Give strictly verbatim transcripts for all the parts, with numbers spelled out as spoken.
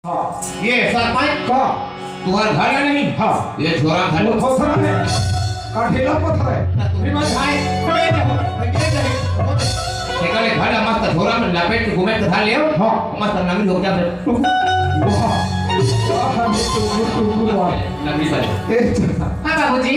हाँ। ये सरपंच का? तुम्हार घर में नहीं? हाँ। ये छोरा घर वो थोथरा है, का ढेला पत्थर है? ना, तुम्हें मत खाए। ये देखो, ये देखो। निकाले घर में मस्त झोरा में लपेट के घूमे के धर ले। हाँ। मस्त नंगरी हो जाते। वाह। वाह, ये तो, ये तो, ये तो, वाह। नंगरी पर। ए, हाँ बाबूजी।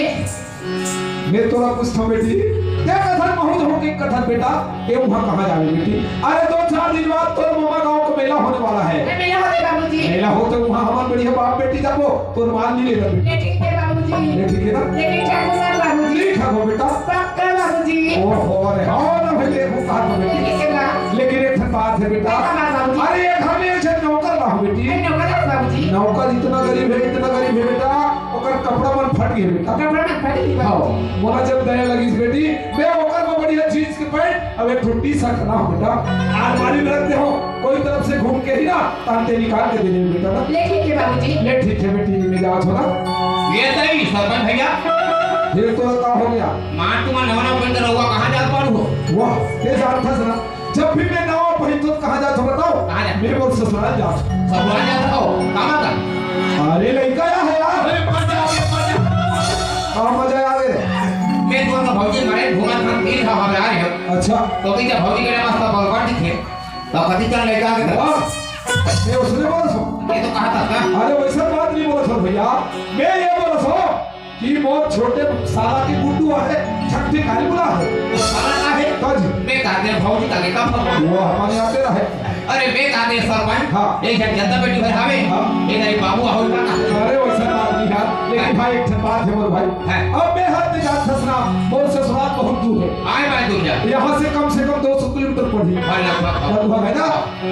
मैं तोला पूछथंव बेटी, ते कथन महूँ जाहूँ के कथन बेटा, ए उहाँ कहाँ जावे बेटी? अरे दो चार दिन बाद तोर ममा गाँव का मेला होने वाला है। ए, मेला होथे बाबूजी। मेला होथे उहाँ हमन बढ़िया बाप बेटी जाबो, तोर माल नहीं लेना बेटी। ये ठीक है बाबूजी। ये ठीक है ना? लेकिन ठगो ना बाबूजी। नहीं ठगो बेटा। पक्का बाबूजी। ओहो, अरे हाँ ना भाई, ये वो कहा था बेटी। ये ठीक है बा-, लेकिन एक ठन बात है बेटा। क्या बात बाबूजी? अरे ये घर में एक ठन नौकर रहा बेटी। ए, नौकर है बाबूजी। नौकर इतना गरीब है, इतना गरीब है बेटा, ओकर कपड़ा मन फट गए बेटा। कपड़ा मन फट गए हाँ, बाबूजी। मोला जब दया लगिस बेटी, मैं ओकर में बढ़िया जींस के पैंट, अब एक ठो टी शर्ट ना हो बेटा, अलमारी में रख दे हो, कोई तरफ से घूम के ही ना, तान ते निकाल के दे दे बेटा ना। ले ठीक है बाबूजी। ले ठीक है बेटी, मैं जात हो ना। ये तई सरपंच भैया। फिर तो का हो गया? माँ तुम नवा नवा बंद रहुआ, कहाँ जात पारू हो? वाह, ये जानता ना, जब भी मैं नवा पहिरथों तो कहाँ जात हो बताओ? कहाँ जात? मैं मोर ससुराल जात हो। ससुराल जात हो? का मतलब? अरे लइका या है यार। अरे मजा आ गया, मजा। का मजा आ गया? मैं तो ना भौजी मरे घूमत हम तीन था हमरा आ रहे हो। अच्छा। तो भी जब भौजी के नाम से बलवान दिखे, तो कभी चल लइका के वाह। मैं उसने बोल सो। ये तो कहा था ना। अरे वैसा बात नहीं बोला सो भैया। मैं ये बोला सो कि मोर छोटे साला के गुड्डू आहे, छठी काली बुला है। वो साला का है? कज। मैं कहते हैं भौजी का लेकर फंस। वो हमारे आते रहे। अरे मैं कहते हैं सरपंच। हाँ। एक जन जनता बेटी भर आवे। हाँ। एक अरे बाबू आवे का। अरे वैसा बात नहीं यार, लेकिन हाँ। भाई एक ठन बात है मोर भाई। हाँ। अब मैं हाथ में जात फंसना, मोर ससुराल बहुत दूर है। आए भाई दूर जा। यहाँ से कम से कम दो सौ किलोमीटर पड़ी। हाँ, लगभग। लगभग है ना?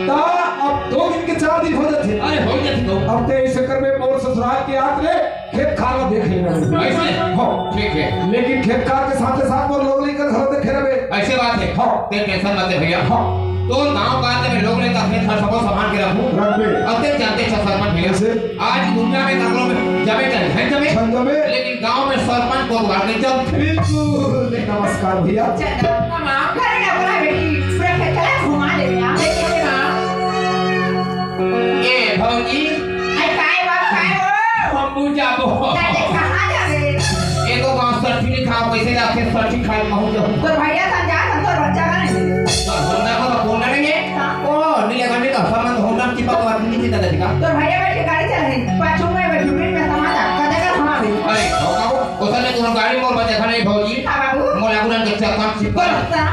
ता अब दो दिन के चार दिन हो जाते। अरे हो जाते तो। अब ते इस चक्कर में मोर ससुराल के आत रे खेत खार ला देख लेना। ऐसे? हाँ। ठीक है। लेकिन खेत खार के साथे साथ मोर लोग लेकर घर देखे रहे। ऐसे बात है। हाँ। ते टेंशन मत ले भैया। हाँ। तो गांव का ते लोग लेकर खेत खार सबो संभाल के रखूं। रखबे। अब ते जानते छ सरपंच भैया। ऐसे? आज दुनिया में नगरों में जमे चाहे है जमे। छन जमे। लेकिन गांव में सरपंच को बात नहीं जम। बिल्कुल। नमस्कार भैया। चंदा, माँ, घर में अपना बेटी पूरा खेत चला घुमा ले भैया। देख ले माँ। ए भौजी। अरे काय बाप, काय हो? हम बुझ जाबो। काय रे, कहाँ जाबे? एगो गाँव सठी नहीं खाओ, कैसे जाके सठी खाए महू जाओ। तोर भैया संग जा, हम तोर बच्चा का नहीं। तो होंडा को तो फोन करेंगे। हाँ। ओ, नहीं लगा, नहीं तो सामान तो होंडा की बात, बात नहीं चिंता करेगा। तोर भैया बैठ के गाड़ी चला है, पाछू में बैठ, झुमरी में समा जा, कदे का हमारे। अरे, हो का हो? ओतने तुमन गाड़ी मोर बचे था नहीं भौजी। हाँ बाबू। मोला उड़न के चक्का में चिपका। बस, हाँ।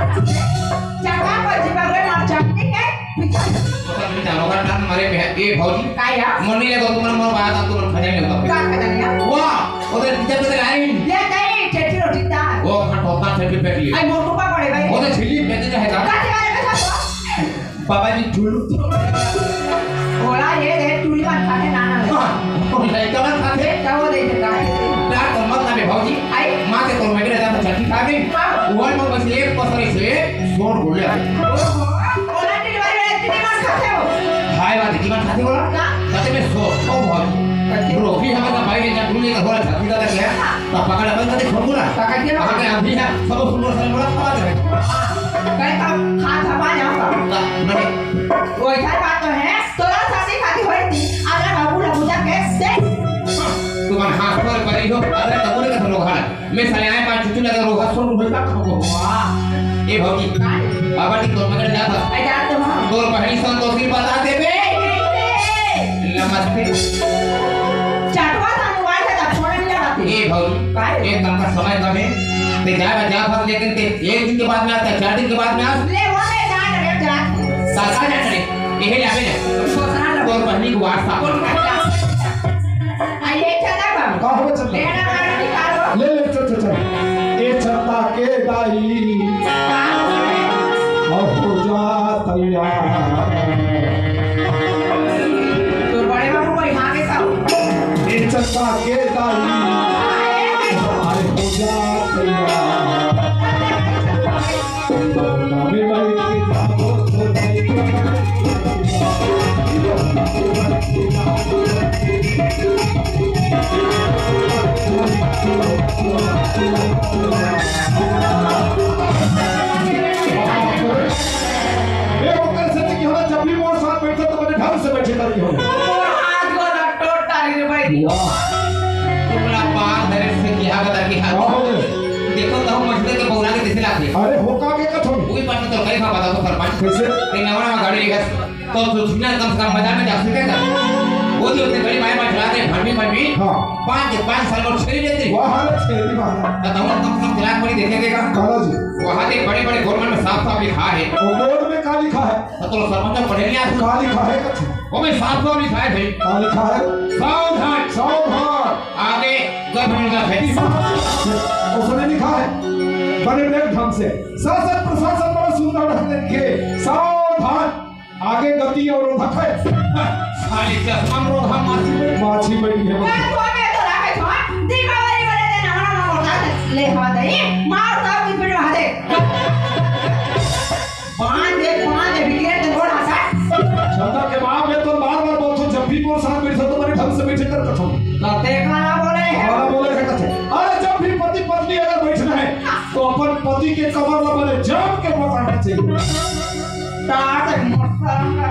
चक्का पर चिपक गए, मार चपटी के पीछे। ओतने तुमन जानो का टांग मारे में है। ए भौजी। का या? मोनी ले तुमन मोर बात, तुमन खजाने लगा। का खजाने? वाह, ओतने पीछे पे आई। ले गई, ठेठी रोटी ता। वो खा टोपा ठेठी बैठ ली। आई मोर को पा पड़े भाई। ओतने छिली बैठ जाए का? का के बारे में सब? बाबा जी, टुल्लू। ओला ये दे, टुल्लू मन खाथे, ना, ना, ना। हाँ, वो लइका मन खाथे। क्या वो देखे, का है? प्यार तो मत ना बे भौजी। आई? माँ के तो मैं के जाता छठी खा गई। हाँ। वो मन बस एक पसरे से शोर बोले। ओहो, ओला टिलवारी वाला इतने मन खाथे हो। हाय बात, इतनी मन खाथे बोला? का? कहते मैं सो, ओ भौजी। अच्छा। रोटी हमारा भाई ने जब टुल्लू का बोला छठी का क्या? हाँ। तो पकड़ अपन कते छोड़ बोला। पकड़ के ना। पकड़ के अभी है, सब सुंदर से बोला, खा दे। हाँ। कहीं तो खा खपा जाओ का। का, नहीं। वैसा बात तो है, तोला साथी खाती होई थी, अगर बाबू ला बुझा के देख। तुमन हाथ पर परी हो, अरे तबुरे का लोग हाल। मैं साले आए पाँच चुचू लगा रोहा सुन उठे का खो। वाह। ए भौजी, का? बाबा जी तोर मगर जात ह। ए जात तो हाँ। तोर बहनी संतोषी बता देबे। नमस्ते। चटवा सा मोबाइल का फोन नहीं लगाते। ए भौजी, का? एक काम का समय कम है। ते जाए बा जा फस लेकिन ते एक दिन के बाद में आता, चार दिन के बाद में आ। ले वो ले जा रे जा। साला जा रे। यही जावे ना। सोचना लो। तोर बहनी को WhatsApp। कौन करता? आ, ये चला बाबू। का हो चल? लेना मारना निकालो। ले, ले, चल, चल, चल। ए चंदा के दाई। का हो गया? अब हो जा तैयार। तो बड़े बाबू को यहाँ के सब। ए चंदा के दाई। अरे हो जा तैयार। ए, ओकर से कि हमरा जब भी मोर साथ बैठे तो मैंने ढंग से बैठे करी हो। वाह। तोला पार धरे से किहा बता किहा। का हो गए? देखो तो मछली के बौरा के जैसे लागथे। अरे हो का के कथो? वही बात तो कई खा बता तो सरपंच। कैसे? ते नवा नवा गाड़ी लेकर तो सुना कम से कम बाजार में जा सके का? वो जो ते गाड़ी माय माय चला दे भरमी भरमी। हाँ। पाँच पाँच साल और छेरी लेते। वाह रे छेरी वाह। बताओ कम से कम चला कोई देखे देगा। काला जी। वहाँ के बड़े बड़े बोर्ड में साफ साफ लिखा है। वो बोर्ड में का लिखा है? तो सरपंच पढ़े नहीं आते। का लिखा है कथो? वो में साफ साफ लिखा है भाई। का लिखा है? सावधान। सावधान। आगे गर्भ निरोधक है। उसने लिखा है बड़े बड़े ढंग से। शासन प्रशासन बड़ा सुंदर ढंग से लिखे, सावधान। आगे गति अवरोधक है। खाली चश्मा में रोधा माछी बैठी, माछी बैठी है। मैं तो मैं तो रखे छो। दीपावली वाले दिन हमारा ना मोटा ले हवा दे। मार तो कुछ भी वहां दे। बांध दे, बांध दे, बिगड़े तो रोड हंसा। छंदा के बाप है तो बार बार बोलथो, जब भी मोर साथ बैठो तो मैंने ढंग से बैठे कर कथो। कते काला बोले है? काला बोले है कथे। अरे जब भी पति पत्नी अगर बैठना है तो अपन पति के कमर ला बने जम के पकड़ना चाहिए। तार से मोर शर्म का।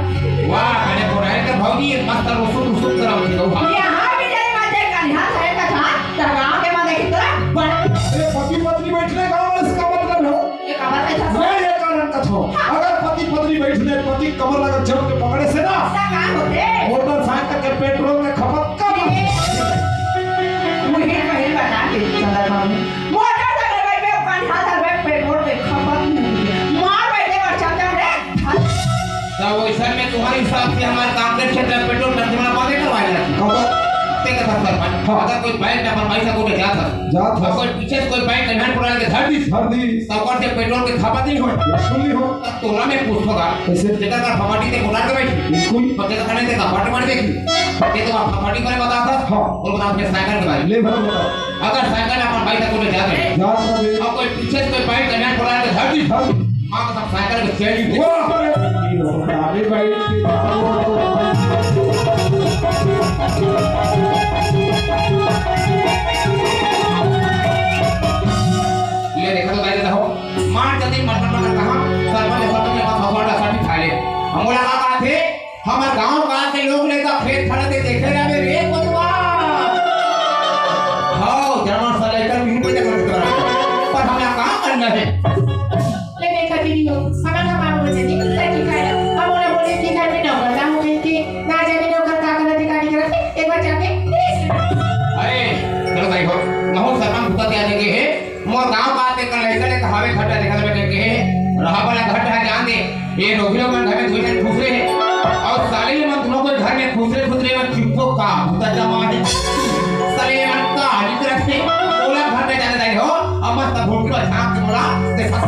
वाह, अरे बोराई का भौजी, ये मस्त रुसुम रुसुम कराओ थी, वाह। यहाँ भी जाए मत जाए, कन्हा धरे का था, तब गाँव के मत देखी तोरा, बड़ा। अरे पति पत्नी बैठने गाँव में इसका मतलब हो। ये कमर में था। मैं ये कारण कथो, अगर पति पत्नी बैठने पति कमर लगा जम के पकड़े से ना, ऐसा काम होते। मोटरसाइकिल के पेट्रोल के खपत कम होती। मुझे पहले बता के चंद्रमा में मोटरसाइकिल पे पानी हाथ में पेट्रोल के खपत नहीं होती। मार बैठे और चंद्रमा रे। तब वैसा में तुम्हारे हिसाब से हमारे काम के क्षेत्र में पेट्रोल टंकी में पानी करवाया जाता। खपत। ते का था सरपंच। हाँ। अगर कोई बाइक में अपन बाइक से कोई जाता। जाता। और कोई पीछे से कोई बाइक कन्हैन पुराने के धर दी। धर दी। तब से पेट्रोल के खपत नहीं हो। बिल्कुल नहीं हो। तोला मैं पूछूंगा। कैसे? जेकर का फफाटी ते मोटर के बैठी। बिल्कुल। तो जेकर कने ते कपाट मार देखी। ये तो आप फफाटी करे बताता। हाँ। और बता अपने साइकिल के बारे में। ले भर बता। अगर साइकिल अपन भाई तक उठे जाते। जाते। और कोई पीछे से कोई बाइक कन्या पड़ा के धर दी। धर दी। माँ का सब साइकिल के चैन ही। वाह, अरे, ये तो बता दे भाई। ये देखो तो भाई, देखो। मार जल्दी मटन मटन कहाँ? सरपंच, सरपंच, बस हवा डसा भी खा ले। हम बोला, "का बात है? हमर गांव काल के लोग ले का खेत खड़ा के देखे रहबे रे बलुआ।" हाव, जमा सलेकर भी पैदा कर देता। पर हमरा का करना है? ले देखा दीदी हो, हमार हमार बोले जी, सही है। हम उन्हें बोले कि घर में नौकर ना हो गई थी, ना जाने नौकर का गलती का नहीं करते, एक बार जाके देख ले। अरे, चलो भाई हो, महू सरपंच भूता क्या देखे है? मोर गांव बात एक लइका ले कहावे घटा देखा बेटे के रहा वाला घटा है जान दे। ये रोहिलो मन घर में दुई जन खुसरे है और साले मन दोनों को घर में खुसरे खुसरे में चुपको का भूता जमा है। साले मन का निकल से बोला घर में जाने जाए हो। अब मस्त भूख में झांक के बोला देखा।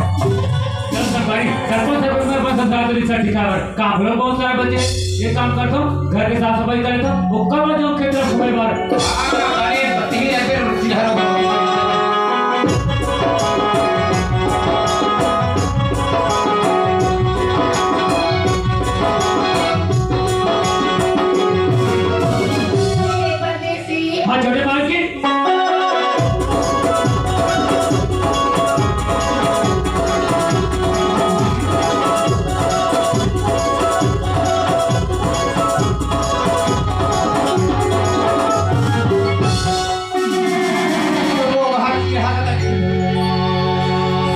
चल सरकारी सरपंच सरपंच सरपंच सरदार जी सर्टिफिकेट काफिला बहुत सारे बचे। ये काम कर दो, घर के साफ सफाई कर दो, वो कब जो खेत में घूमे बार। अरे, बत्ती भी रखे, रुचि हरो। हाँ, छोटे मालकिन।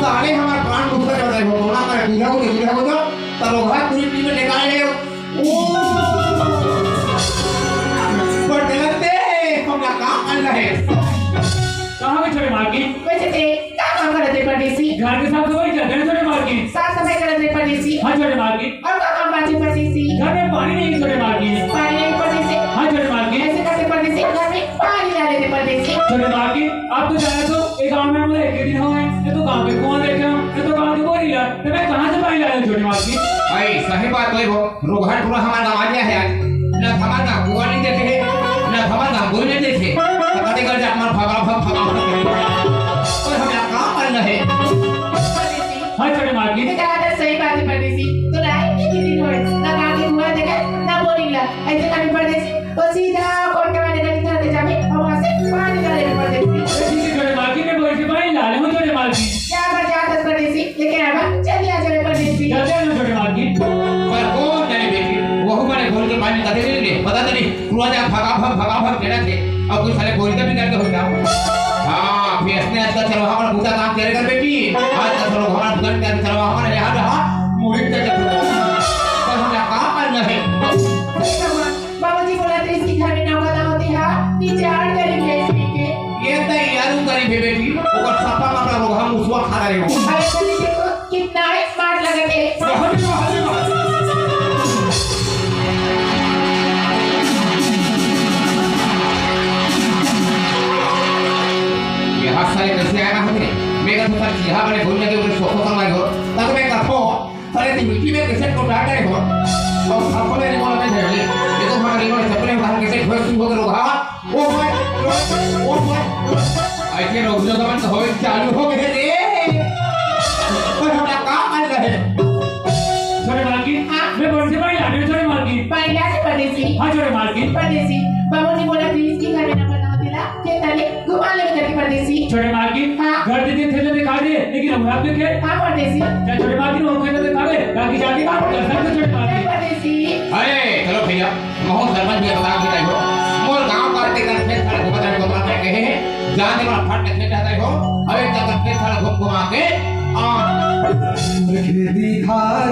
साले हमार प्राण दुख कर रहे हो, बोला कर दूल्हा को, दूल्हा को तो तब वो घर पूरी टीम में निकाल ले। ओ, पर गलत है, हम ना काम कर रहे। कहाँ गए छोटे मालकिन? वैसे थे, का काम करत रे परदेसी? घर के साफ सफाई करत रे छोटे मालकिन। साफ सफाई करत रे परदेसी। हाँ छोटे मालकिन। और का काम बाचे परदेसी? घर में पानी नहीं छोटे मालकिन। पानी नहीं परदेसी। हाँ छोटे मालकिन। ऐसे करते परदेसी, घर में पानी ला लेते परदेसी। छोटे मालकिन, आप तो जाने दो, ये गांव में मुझे एक ही दिन हुआ है, ये तो गांव के कुआं देखे हो, ये तो गांव के बोरी ला, तो मैं कहाँ से पानी ला लूं छोटे मालकिन? भाई, सही बात भाई वो। रोगहा टूरा हमार गाँव आ गया है आज। न हमार गाँव कुआं नहीं देखे है, न हमार गाँव बोरी नहीं देखे। तो कते कर जा हमार फगा फग, फगा फग। पर हम यहाँ काम करना है। हाँ, छोटे मालकिन। ये कहा था सही बात है, परदेसी। तो लाए के दिन होए, ना गाँव के कुआं देखे, ना बोरिंग ला। ऐसे कभी परदेसी, तो सीधा कोटवा नदी के किनारे जावे और वहाँ से पानी निकाले परदेसी। ठीक है, छोटे मालकिन, मैं बोरी से पानी ला ले हूँ, छोटे मालकिन। क्या बचा दस परदेसी? लेकिन अब जल्दी आ जावे परदेसी। जल्दी आ जाओ छोटे मालकिन। पर कौन जाने बेटी, वहू माने घोल के पानी कते ले ले, पता तो नहीं, कुआं जा फगा फग, फगा फग केड़ा थे। अब कोई साले बोल के भी करके होता। हाँ, फिर इसने आजकल चलो हमारा बूता काम करे कर बेटी। आजकल चलो हमारा बूता काम चलो हमारा यहाँ रहा। मुड़ी पे चलो। पर हम यहाँ काम करना है। बाबूजी बोला थे इसकी घर में नौकर ना होती है, नीचे हार गरीब है इसकी के। ये तो यारू गरीब है बेटी, ऊपर सपा मामला होगा, हम उसवा खा रहे हो। अरे तो देखो, कितना है स्मार्ट लगा के। बहुत ही, बहुत ही, बहुत ही। ये हाथ साले कैसे आया ना हमें? मेरा तो सर यहाँ बड़े भूल लगे, उन्हें सोचो समझ हो, तब मैं कथो, साले ती मिट्टी में कैसे को डाल रहे हो? और आपको मेरी बोला नहीं है, ये तो हमारा रिमोट चपले में हम कैसे ठोक शुरू हो गए लोग, हाँ? ओ भाई, ओ भाई, ऐसे रोक जो जवान तो होए चालू हो गए रे। पर हमारा काम कर रहे। छोटे मालकिन, हाँ। मैं बड़े से पानी लाने छोटे मालकिन। पानी लाने परदेसी। हाँ, छोटे मालकिन। परदेसी, बाबूजी बोला थे इसकी घर में ना बना होती ला, खेत आले घुमा ले करके परदेसी। छोटे मालकिन, हाँ। घर देखे खेत दिखा दे, लेकिन हम आपके खेत। हाँ, परदेसी। क्या छोटे मालकिन वो खेत दिखा दे, बाकी जाके काम कर सकते छोटे मालकिन। परदेसी। अरे, चलो भैया, बहुत सरपंच भी बता के हो। मोर गांव का ते कर खेत खड़ा घुमा रहे, घुमा के कहे हैं, जान दे, फट के खेत जाता हो। अबे तक खेत खड़ा घूम घुमा के, आ। खेती खार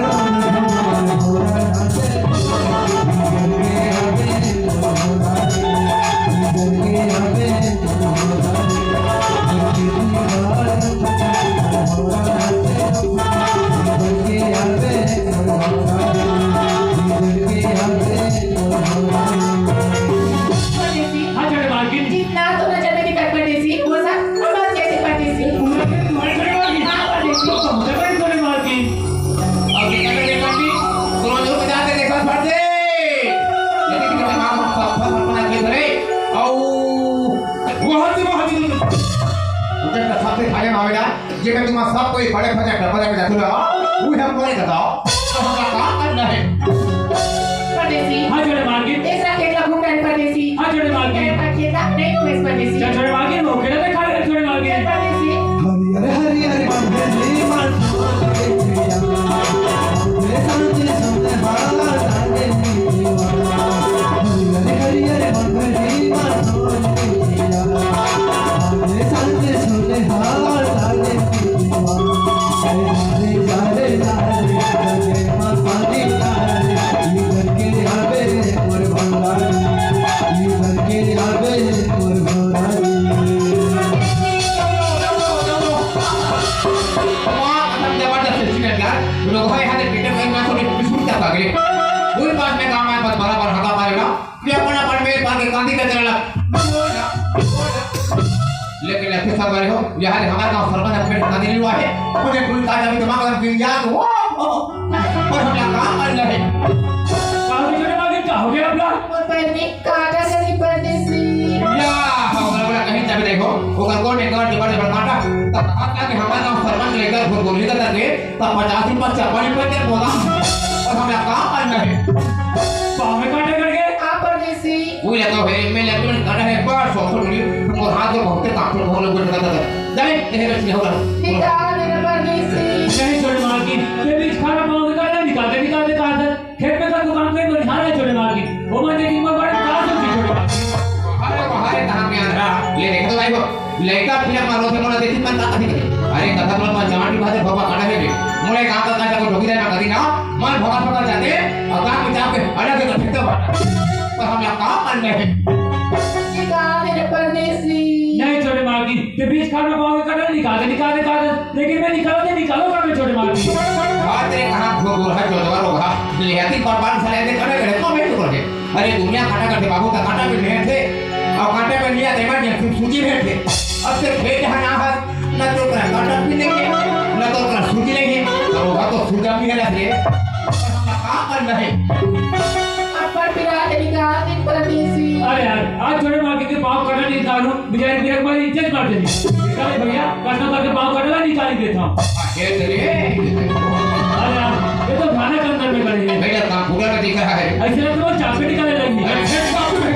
परदेसी। हाँ, छोटे मालकिन। जितना तो नजर में दिखत परदेसी, वो सब हमारे जैसे परदेसी। तुम्हारे, तुम्हारे छोटे मालकिन। हाँ, परदेसी। तो मुझे बड़ी छोटे मालकिन। अब देखा तो देखा कि दोनों लोग जाके देखा फट दे। लेकिन तुम्हारे माँ को सब, सब अपना के धरे। आओ। वो हाथ से, वो हाथ से। उधर का सबसे खाने में आवेगा। जेकर तुम सब कोई बड़े फजक, फजक जातू रहा, वो हम बोले बताओ, तो हमारा काम करना है। परदेसी। हाँ, छोटे मालकिन। तेसरा खेत ला घूम रहे परदेसी। हाँ, छोटे मालकिन। तेरे पर खेत ला नहीं हुए परदेसी। क्या छोटे मालकिन, वो खेत ला खा रहे छोटे मालकिन। परदेसी। हरियर हरियर बंगली माथुआ के चिड़िया, साथे साथे सोने हार डाले चिड़िया। हरियर हरियर बंगली माथुआ के चिड़िया। वाह, एकदम जबरदस्त सीन है यार। लोग भाई, यहाँ से बेटे भाई, मैं थोड़ी बिस्कुट तक खा गए। कोई बात नहीं, काम है, बस बराबर हगा मारेगा। ये अपन, अपन मेल पाके कांदी का चला। लेकिन ऐसे सब रहे हो, यहाँ हमारे गाँव सरपंच अपने कांदी नहीं हुआ है। मुझे कोई ताजा भी दिमाग में गिर गया, वो, वो, पर हम यहाँ काम कर रहे। कांदी करने वाले क्या हो गया अपना? और पहले काटा जनी परदेसी। या, ओकरा बोला कहीं तभी देखो, ओकर कोन एक बार जबर जबर काटा, तब कहा था कि हमारा गाँव सरपंच लेकर भूत बोली का करके, तब पचास रुपया चपानी पर के बोला, और हम यहाँ काम कर रहे। पाँव में काटे करके? हाँ, परदेसी। वो लगा है, मैं लैपटॉप में काटा है, बस सौ सौ मिली, और हाथ में बहुत काम पर बोलो, बोल रहा था। जाए, यही बस नहीं होगा। निकाल दे परदेसी। नहीं छोटे मालकिन, ये बीच खाना पाँव में काटा, निकाल दे, निकाल दे, कहा था। खेत में का दुकान पे बैठा रहे छोटे मालकिन। वो मैं देखी मैं बड़े कहाँ से उठी छोटे मालकिन। अरे बाहर है, कहाँ में आ रहा? ले देख तो भाई वो। लड़का पिला मारो से मोला देखी मन का कथी करे। अरे कथा तो मैं जान भी बात है, भगवा खड़ा है बे। मोला कहाँ का कहाँ को ढोकी देना कभी ना। मन भगा भगा जाते, और काम में जाके अलग से फेंकता बाटा। पर हम यहाँ काम मन में है। ये कहाँ मेरे परदेसी? नहीं छोटे मालकिन, ये बीच खाना पाँव में काटा, निकाल दे, निकाल दे, निकाल दे। लेकिन मैं निकालो तो निकालो, पर मैं छोटे मालकिन। बात रे, कहाँ घोर घोर है, जो जवान होगा। ले आती पर पाँच साल ऐसे खड़े खड़े, तो मैं क्यों कर दे? अरे, दुनिया काटा करते बाबू, तो काटा भी नहीं थे। और काटा भी लिया, तो इमरजेंसी सूजी नहीं थे। अब से खेत है ना है, न तो कर काटा भी नहीं है, न तो कर सूजी नहीं है। और होगा तो सूजा भी है ना ये। काम करना है। अब्बड़ पिरात निकाल दिन परदेसी। अरे यार, आज छोटे मालकिन के पाँव काटा निकालूं। बिचारी मेरे को इज्जत मार देली। निकाले भैया, कसम करके पाँव काटला निकाली देता हूँ। अरे रे। अरे यार, ये तो थाना के अंदर में खड़े हैं। भैया, काम पूरा का दिख रहा है। ऐसे लगता है वो चाबी निकाले लगी। अरे, फिर बाप रे।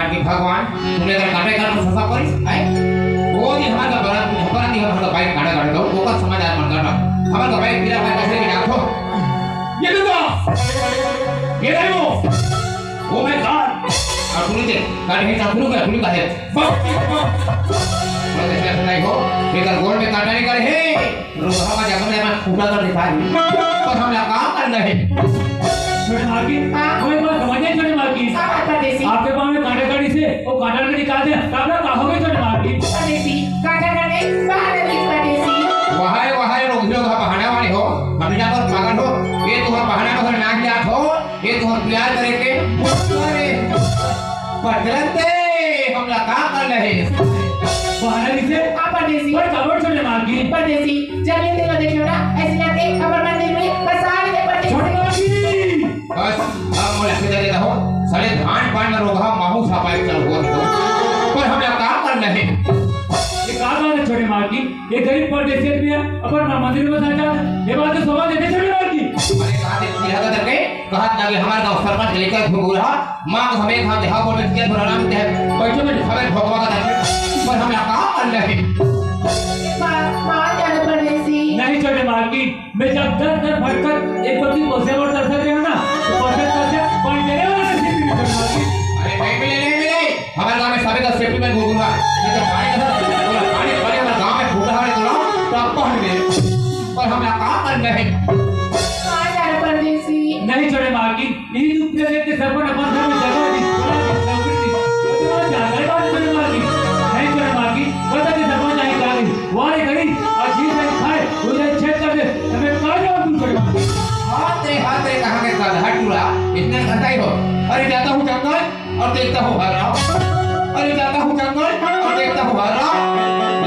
कि भगवान, तुमने अगर काटे कर तो ससा पड़ी, हैं? वो दिन हमारे का बड़ा, हमारा दिन हमारा का बाइक काटा काटे दो, वो का समाचार मत काटा। हमारा का बाइक गिरा, मैं कैसे गिरा? ये देखो, ये देखो, वो मैं कार, और पुलिस है, काटे है, चाकू का, पुलिस का है। बस, बस। और ऐसा नहीं हो, बेकार गोल में काटा नहीं करे, हे। रोहा का जगह में मैं फूटा कर दिखाई। पर हम लोग काम कर रहे हैं। छोटे मालकिन, हाँ। कोई बात समझ नहीं, छोटे मालकिन। क्या बात परदेसी? आपके पाँव में कांटा काड़ी से, वो कांटा में निकाल दे, तब ना कहोगे, छोटे मालकिन। परदेसी, कांटा काड़ी, बाहर निकल परदेसी। वहाय, वहाय, रोग, रोग, बहाना वाले हो, हम यहाँ पर पागल हो, ये तो हम बहाना को नाक जात हो, ये तो हम प्यार करेंगे, अरे, बदलते, हम लोग काम कर रहे हैं। बहाना किसे? हाँ, परदेसी। पर काबर, छोटे मालकिन? परदेसी, जमीन दिलो देखियो ना, ऐसी लगती, अपन मंदिर में, बस आ गए परदेसी। छोटे मालकिन। बस, अब मैं लिख के दे देता हूँ। साले धान पान में रोगहा माहू छापाए चल हुआ देखो। पर हम लोग काम कर रहे हैं। ये का बात है, छोटे मालकिन? ये गरीब परदेसी आदमी है, अपन म-, मंदिर में बसा जा, ये बात तो समझ देते, छोटे मालकिन। अरे, कहा दे, दिया था करके, कहा था कि हमारे गाँव सरपंच लेकर घुघुरा, माँ को हमें कहा दे, हाँ, बोल के किया, बोला नाम क्या है? बैठो में दिखावे, भगवा का था, पर हम यहाँ काम कर रहे हैं। माँ, माँ, क्या परदेसी? नहीं, छोटे मालकिन, मैं जब दर दर भटकर एक पति पोसे और तरसत रहा ना, तो पोसे तरसे पानी देने वाला नहीं मिले, छोटे मालकिन। अरे, नहीं मिले, नहीं मिले। हमारे गांव में सभी का सेफ्टी में घूमूंगा। ये तो पानी का था, बोला, पानी, पानी हमारे गांव में फूटा है, बोला, तो आप पहन गए। पर हम यहाँ काम कर रहे हैं। कहाँ जा रहे परदेसी? नहीं, छोटे मालकिन, इही दुख के लेके सरपंच अपन घर में जगह दी, बोला दी, नौकरी दी। तो तुम्हारा जाता है बात, छोटे मालकिन। नहीं, छोटे मालकिन, पता नहीं सरपंच आई कहाँ गई। वारे गई, और जी से खाए, वो जाए छेद कर दे, तो मैं कहाँ जाऊँ तू, छोटे मालकिन? हाथ रे, हाथ रे, कहाँ के साथ, हट टूरा, इतने घंटा ही हो। अरे, जाता हूँ जंगल, और देखता हूँ हर रात। अरे जाता हूँ जंगल और देखता हूँ हर रात।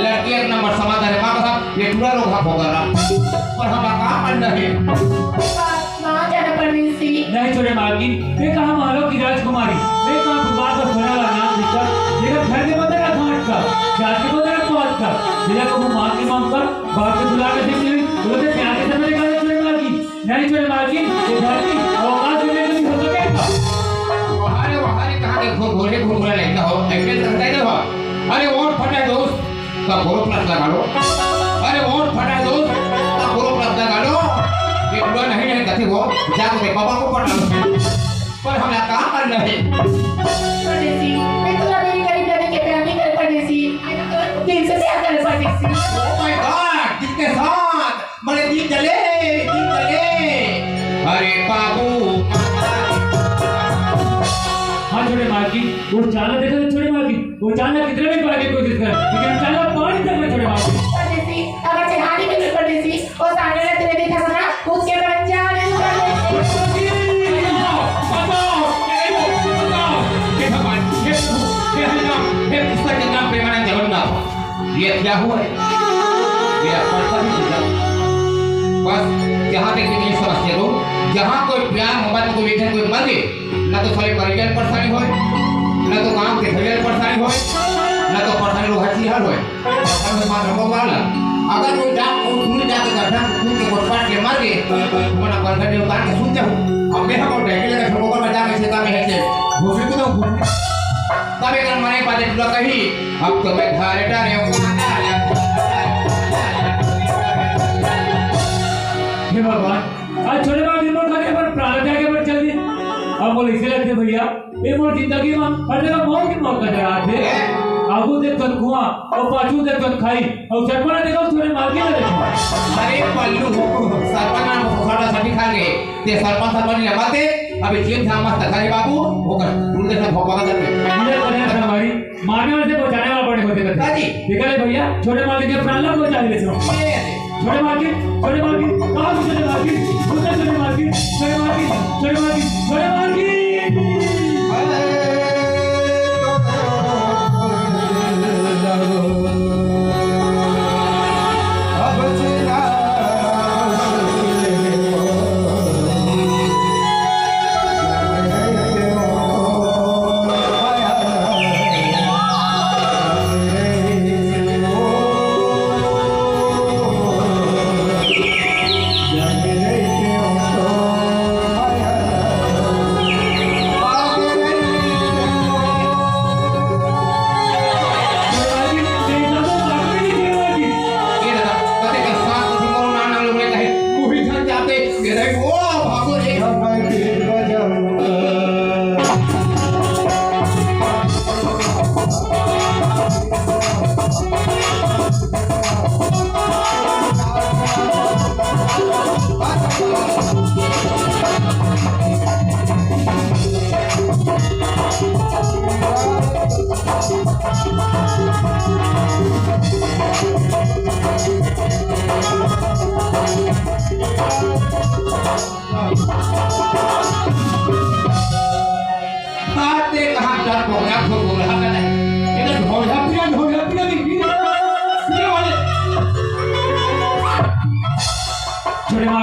लड़की एक नंबर समाधान है, माँ का साथ ये पूरा लोग हाथ होगा रात। पर हम काम अंडा है। माँ जाना परदेसी। नहीं छोटे मालकिन, ये कहाँ मालो की राजकुमारी, ये कहाँ फुटपाथ पर सोने वाला नाम लिखकर, ये घर के बदला घाट का, जात के बदला पात का, जिला को वो माँ की मांग कर, बाप के दुलार के सिंह, बोलते प्यार के समय निकाले छोटे मालकिन। नहीं छोटे मालकिन, ये धरती अवकाश में भी हो सके। वहारे, वहारे कहाँ के घो-, घोड़े घुरघुरा लेता हो, ऐसे करता ही ना हो। अरे वोट फटा है दोस्त, तो बोरो प्लस लगा लो। अरे वोट फटा है दोस्त, तो बोरो प्लस लगा लो। ये पूरा नहीं, नहीं, कथी वो, जाके पापा को पटा लो। पर हम यहाँ काम कर रहे। परदेसी, मैं तो मेरी गरीब लड़की के प्यार नहीं कर परदेसी, मैं तो दिल से प्यार कर परदेसी। Oh my God, किसके साथ? बड़े दिल जले, दिल जले। अरे बाबू। हाँ, छोटे मालकिन, वो चाला देखा था, छोटे मालकिन, वो चाला कितने भी पाने की कोशिश कर, लेकिन चाला पानी तक में, छोटे मालकिन। परदेसी, अगर चेहारी में भी परदेसी, वो सामने ना तेरे देखा था ना, उसके बाद चाले परदेसी। बताओ, बताओ, बताओ, हे भगवान, हे प्रभु, हे हरि राम, हे कृष्ण चैतन्य प्रेमानंद जगन्नाथ। ये क्या हुआ है? ये पढ़ता भी नहीं था। बस जहाँ तक ये समझते हो, जहाँ कोई प्यार मोहब्बत को लेकर कोई मर गए, ना तो साले परिजन परेशानी होए, ना तो गांव के भैया परेशानी होए, ना तो परेशानी लोग हर चीज हल होए। और बात हमको वाला, अगर कोई जात को दूर जाके गड्ढा में कूद के कोटपाट के मर गए, तो अपना बरगद में उतार के सूत जाओ। अब मैं हमको डैके लेकर छोटो कर बचा के खेता में है से घुसरी को तो घुसरी। तब एक मरे पाते टूरा कही, अब तो मैं धारे डारे हूँ। हे भगवान, आज छोटे मालकिन मोर खाने पर प्राण त्यागे पर चल दिए। अब बोले इसे लगते भैया, ये मोर जिंदगी में हर जगह मौत ही मौत नजर आते। आगू देख तो कुआं और पाछू देख तो खाई और सरपना देखो छोटे मालकिन देखो। अरे पल्लू, सरपना साड़ा सभी खा गए। ते सरपंच, सरपंच ले मत दे, अभी जेल जा मस्त करे बाबू, ओकर दूर देखना भोपा का दे। इधर बढ़िया सरवारी, मारने वाले से बचाने वाला बड़े होते करते। हाँ जी। देखा ले भैया, छोटे मालकिन के प्राण ला बचा ले। ये छोटे मालकिन, छोटे मालकिन, कहाँ से छोटे मालकिन? छोटे, छोटे मालकिन, छोटे मालकिन, छोटे मालकिन, छोटे मालकिन।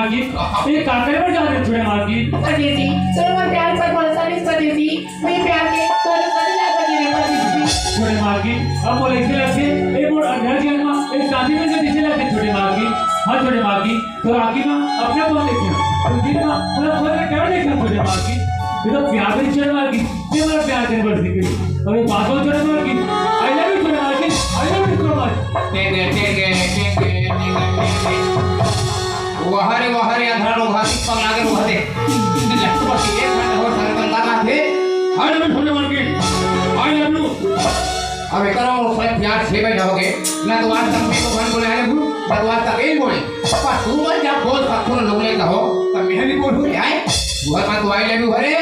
ये, ये का करे बर जात हे छोटे मालकिन? परदेसी, तोर मोर प्यार पर भरोसा नहीं परदेसी, मैं प्यार के तोर सदी ला बजे रे परदेसी। छोटे मालकिन, अब मोला ऐसे लगथे, ये मोर अंधर जीवन मा एक साथी में से जैसे लगथे छोटे मालकिन। हाँ छोटे मालकिन, तो राखी मा अपना कौन देखे? तो दिन मा पूरा घर में क्या देखे छोटे मालकिन? ये तो प्यार भी छोटे मालकिन, ये मेरा प्यार के ऊपर सीखे। अबे बात बोल छोटे मालकिन, I love you छोटे मालकिन, I love you so much। टेंगे, टेंगे, टेंगे, टेंगे, टेंगे। वाह रे, वाह रे, अंधरा लोग हाथी पगला के लोग हाथे। लट्टू बस एक घंटा हो सारे तंग लगा थे। I love you छोटे मालकिन, I love you। अब एकर और शायद प्यार छह महीना हो गए, ना तो आज तक मैं तो भन बोले आए हूँ, ना तो आज तक एक बोले। पर तू मत जा बोल सकथो ना लोग ने कहो, तब मैं भी बोलूँ क्या है? वो मैं तो I love you हरे,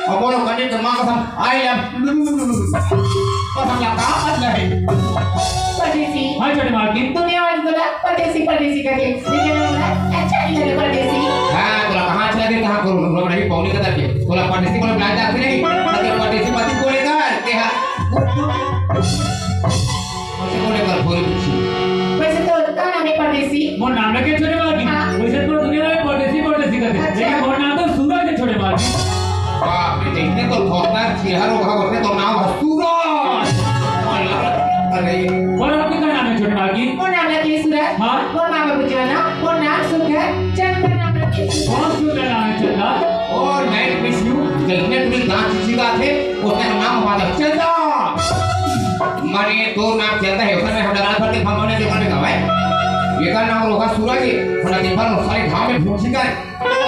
और बोलो कन्ने तो माँ कसम, I love you। पर हम लोग का मत नहीं। परदेसी। हाँ, छोटे मालकिन। दुनिया वाली बोला, परदेसी, परदेसी करके। लेकिन हम बोला, अच्छा नहीं लगे परदेसी। हाँ, तोला कहाँ अच्छा लगे, कहाँ करो, हम लोग नहीं पौनी का करके। तोला परदेसी बोले बुलाया जाते नहीं, ताकि परदेसी मत बोलेगा, क्या? बोले कर बोले कुछ। वैसे तो का नाम है परदेसी? मोर नाम रखे छोटे मालकिन। हाँ। वैसे तो दुनिया में परदेसी, परदेसी करते। अच्छा। लेकिन मोर नाम तो सूरज है छोटे मालकिन। बाप रे, देखने तो थोड़ा चेहरा होगा, बोलते तो नाम है सूरज। अरे। और आपके का नाम है छोटे मालकिन? मोर नाम रखे सूरज। हाँ। मोर माँ बाबू जीवन ना, मोर नाम सुख है, चंद का नाम रखे सूरज। बहुत सुंदर नाम है चंदा। और मैं मिस यू, देखने तुम्हें गांव की बात है, उसका नाम हमारा चंदा। माने तोर नाम चंदा है, उसमें हम रात भर के भगवान ने देखा देखा है। ये का नाम रोहा सूरज है, हम दिन भर सारे घाम में घूम चुका है।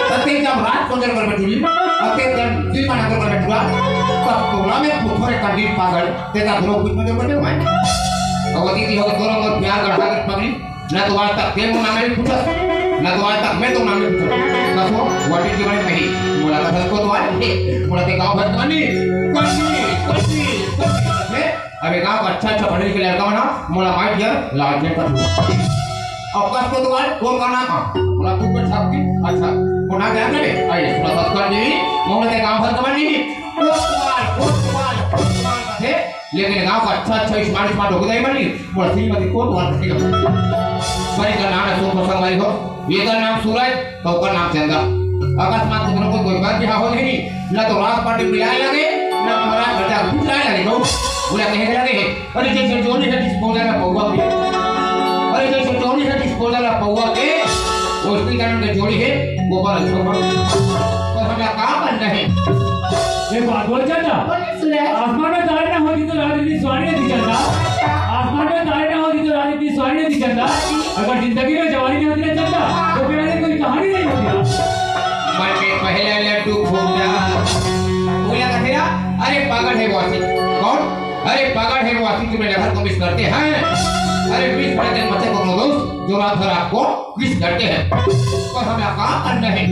तते जब रात को जल कर बैठूंगी, तते जब दिन बना कर बैठूंगा, तब तोला में पुथोरे का दिन पागल, तेरा गुरु कुछ मत कर बैठे हुए। अवधि दी हो तोरा मोर प्यार गढ़ा कर पगड़ी, ना तो आज तक ते मोर नाम नहीं पूछा, ना तो आज तक मैं तो नाम नहीं पूछा। कसो, what is your name? नहीं, मोला का धक्को तो आए, मोला ते गाँव भर तो नहीं, कुछ नहीं, कुछ नहीं, कुछ नहीं। अबे गाँव का अच्छा अच्छा पढ़े लिखे लड़का बना, मोला my dear लाल के पढ़ू। अब कस को तो आए, कौन का नाम है? मोला तू पर छाप के, अच्छा, वो ना गया ना रे, आइए, थोड़ा सा कर दी, मोला ते गाँव भर तो नहीं, कोतवाल, कोतवाल, कोतवाल का थे, लेकिन गांव का अच्छा अच्छा smart smart हो गया, बनी मोर श्रीमती कोतवाल का थे। बड़ी का नाम है सोम प्रसंग वाली हो, ये का नाम सूरज, तो का नाम चंदा। अकस्मात कुछ ना कुछ कोई बात भी हो नहीं, ना तो रात पार्टी मिलाए लगे, ना महाराज घर जाकर कुछ लाए लगे, तो बोला कहे लगे है। अरे जैसे जोड़ी है disposal में पौवा के, अरे जैसे जोड़ी है disposal में पौवा के, उसकी कारण में जोड़ी है गोपाल छोपन। पर हमें काम करना है। ये बात बोल चंदा। बोले सुरेश। आसमान में तारे ना होती तो रात इतनी सुहानी नहीं चंदा। आसमान में तारे ना होती तो रात इतनी सुहानी नहीं चंदा। अगर जिंदगी में जवानी नहीं होती ना चंदा, तो फिर ऐसी कोई कहानी नहीं होती। मन में पहला लड्डू फूटा। बोला का तेरा, अरे पागल है वो आशिक। कौन? अरे पागल है वो आशिक, जो मेरे लवर को मिस करते हैं। अरे मिस करते हैं, मत करो दोस्त, जो रात भर आपको मिस करते हैं। पर हमें काम करना है।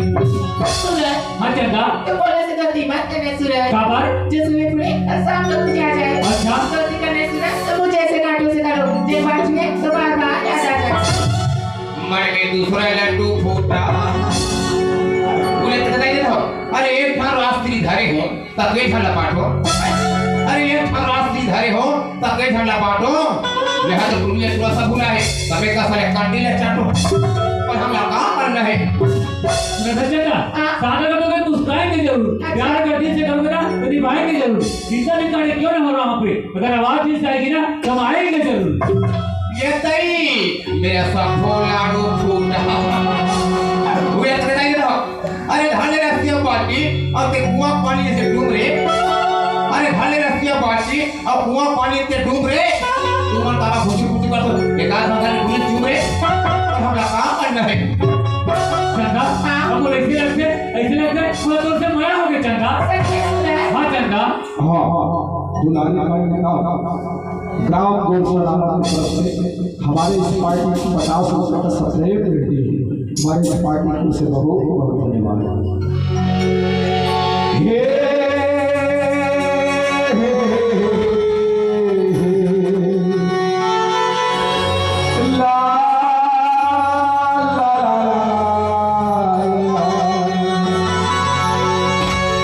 सूरज। हाँ चंदा। तो बोले से गलती मत करना सूरज। काबर? जो सुबह फूले और शाम को बुझा जाए। अच्छा। गलती करना सूरज, तो मुझे ऐसे कांटों से काटो, जे बात में तो बार बार याद आ जाए। मन में दूसरा लड्डू फूटा। बोले तो बताइए तो, अरे एक थान रास्त्री धरे हो, तब के झंडा पाठो। अरे एक थान रास्त्री धरे हो, तब के झंडा पाठो। यहाँ तो दुनिया थोड़ा सा बुला है, तबे का सारे कांडी ले चाटो। पर हम काम करना है। नजर चंदा, हाँ। सादा का तो अगर मुस्कुराएंगे जरूर, अच्छा। प्यार करने से करोगे ना, तो निभाएंगे जरूर। कितना भी कांड क्यों ना हो रहा वहाँ पे, अगर आवाज मिल जाएगी ना, तो हम आएंगे जरूर। ये तई, मेरा सब लाडू फूटा। वो याद करता ही रहो। अरे ढाले रस्तिया बाटी, अब ते कुआं पानी जैसे डूब रे। अरे ढाले रस्तिया बाटी, अब कुआं पानी ते डूब रे। तुमन तारा खुशी खुशी कर दो। एकाध मजा में डूब रे। और हम काम करना है। चंदा, हाँ। अब बोले ऐसे लगते, ऐसे लगते, पूरा तोर से मया हो गया चंदा। सच में हो रहा है। हाँ चंदा। हाँ, हाँ, हाँ। दुलारी भाई ने कहा, ग्राम गोलसरामा की तरफ से हमारे इस पार्टी को पचास रुपए का सप्रेम दे दिए। हमारे इस पार्टी को से बहुत बहुत धन्यवाद। हे, हे, हे, हे, हे। ला, ला, ला, ला, ला।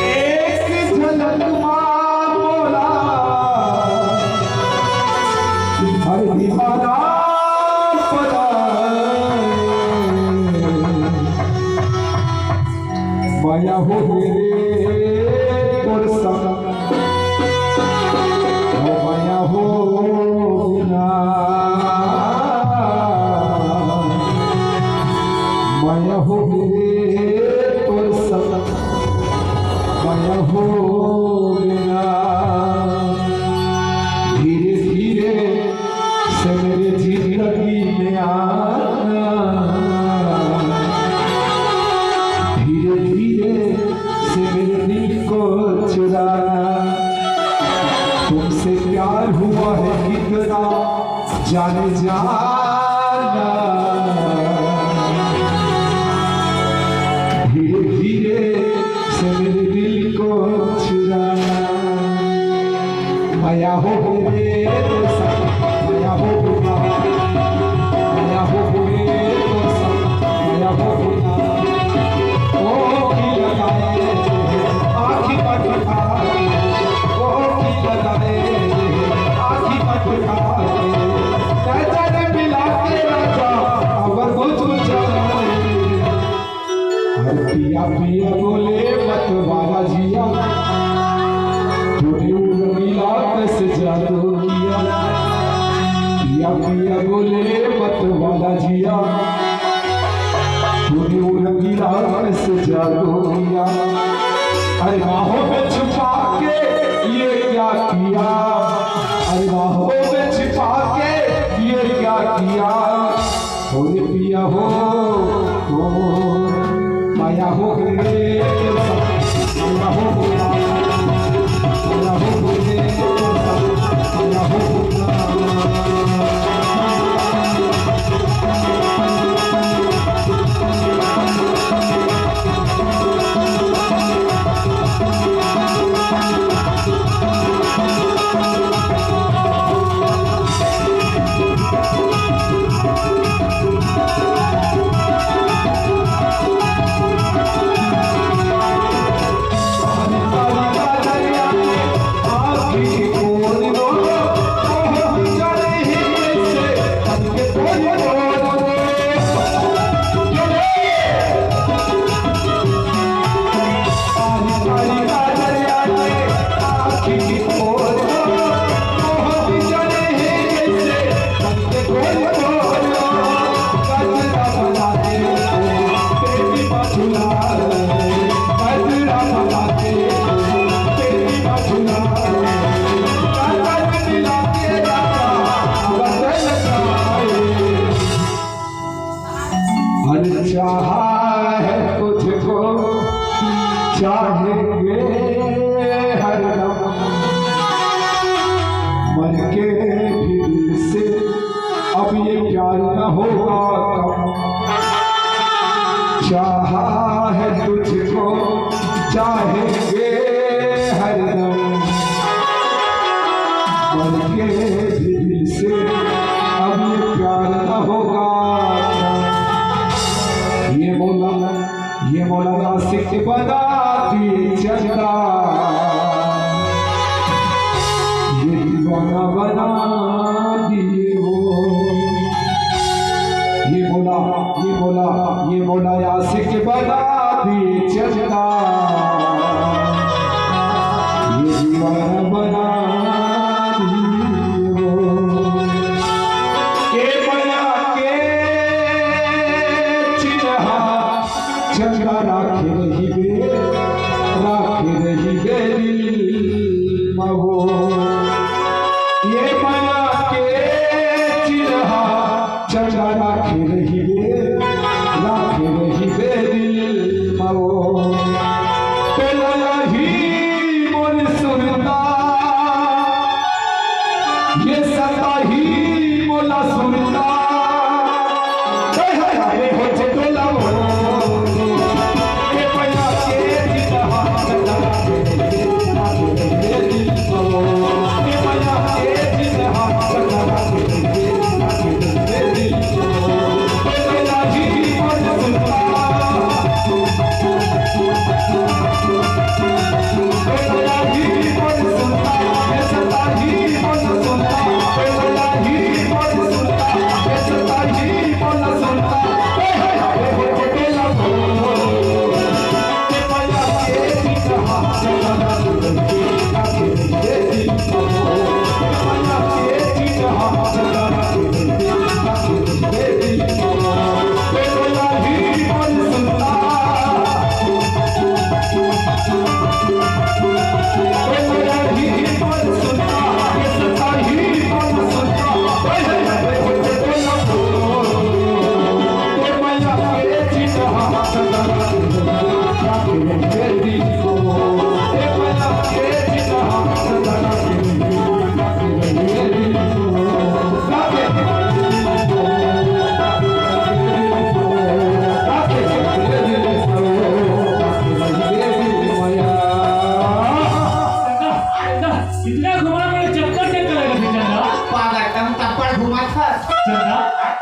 एक झलक मा मोला हर दीवाना परा। हो रे तोर संग, ओ मया हो बिना। मया हो रे तोर संग, मया हो बिना। धीरे धीरे से मेरे जिंदगी में आना, धीरे धीरे से मेरे दिल को चुराना। तुमसे प्यार हुआ है कितना, जाने जाना। धीरे धीरे से मेरे दिल को चुराना। मया हो रे तोर संग, मया हो बिना। मया हो रे तोर संग, मया हो बिना। ओ की लगाए आँखी पटका, ओ की लगाए आँखी पटका। नजर मिला के राजा, अब कुछ जाने। अरे पिया पिया बोले मत वाला जिया, तूने उर्मिला पे से जादू किया। पिया पिया बोले मत वाला जिया, तूने उर्मिला पे से जादू किया। अरे बाहों में छुपा के ये क्या किया, अरे बाहों में छुपा के ये क्या किया। हो रे पिया हो, हो, मया हो रे, मया हो रे, मया हो रे, मया हो रे। अरे चाहा है तुझको, चाहेंगे हरदम, मर के भी दिल से अब ये प्यार न होगा कम। चाहा है तुझको, चाहेंगे हरदम, मर के भी दिल से अब ये प्यार न होगा। ये बोला, ये बोला आशिक बना दिए चंदा, ये दीवाना बना दिए वो। ये बोला, ये बोला, ये बोला आशिक बना दिए चंदा, ये दीवाना बना दिए वो। के मया के चिन्हा चंदा राखे रहिबे, राखे रहिबे दिल म वो। ये मया के चिन्हा चंदा राखे रहिबे, राखे रहिबे दिल म वो। तोला ही मोर सुरता, ये सता ही मोला सुरता। हाय, हाय, हाय, हो जे डोला मोर। ए पैया के जीत हाथ लगा के, ए पैया के जीत हाथ लगा के, ए दिल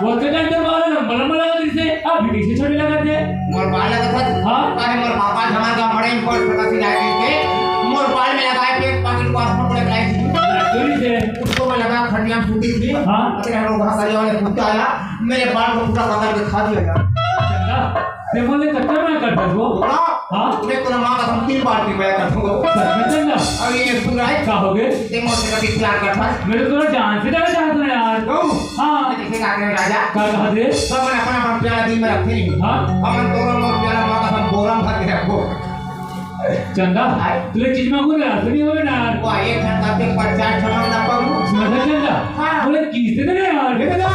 वो तो डंडा वाला लंबा लंबा लगा दिसे, अभी कैसे छोटे लगा दे? मोर बाल लगा था। हाँ? अरे मोर पापा जमा का मड़े में पड़ सका सी जाके के, मोर बाल में लगाए पे एक पाकिट वास में पड़े लाई थी। चोरी से। उसको मैं लगा खटिया में सूती थी। हाँ। अरे हम लोग वहाँ गली वाले कुत्ता आया, मेरे बाल को पूरा पकड़ के खा दिया यार। चंदा, ते बोले कट्टा में कट्टा वो। बोला? हाँ? मैं तो माँ का हम तीन बार की मैं कर दूंगा। सच में चंदा? अब ये सुन रहा है? क्या हो गए? ते मोर से कभी प्यार करता है। मेरे को जान से ज्यादा चाहता है यार। क्यों? हाँ। मैं देखे का करे राजा? क्या कहा दे? सब मन अपन अपन प्याला दिल में रखे ही। हाँ। अपन दोनों मोर प्याला माँ का हम बोरा में भर के रखो। चंदा, आय। तुझे चीज मांगू ना, सुनी हो ना यार। वाह, एक घंटा के पचास ठो ना पाऊँ। सुना था चंदा? हाँ। बोले, किससे दे रहे यार? ये बता।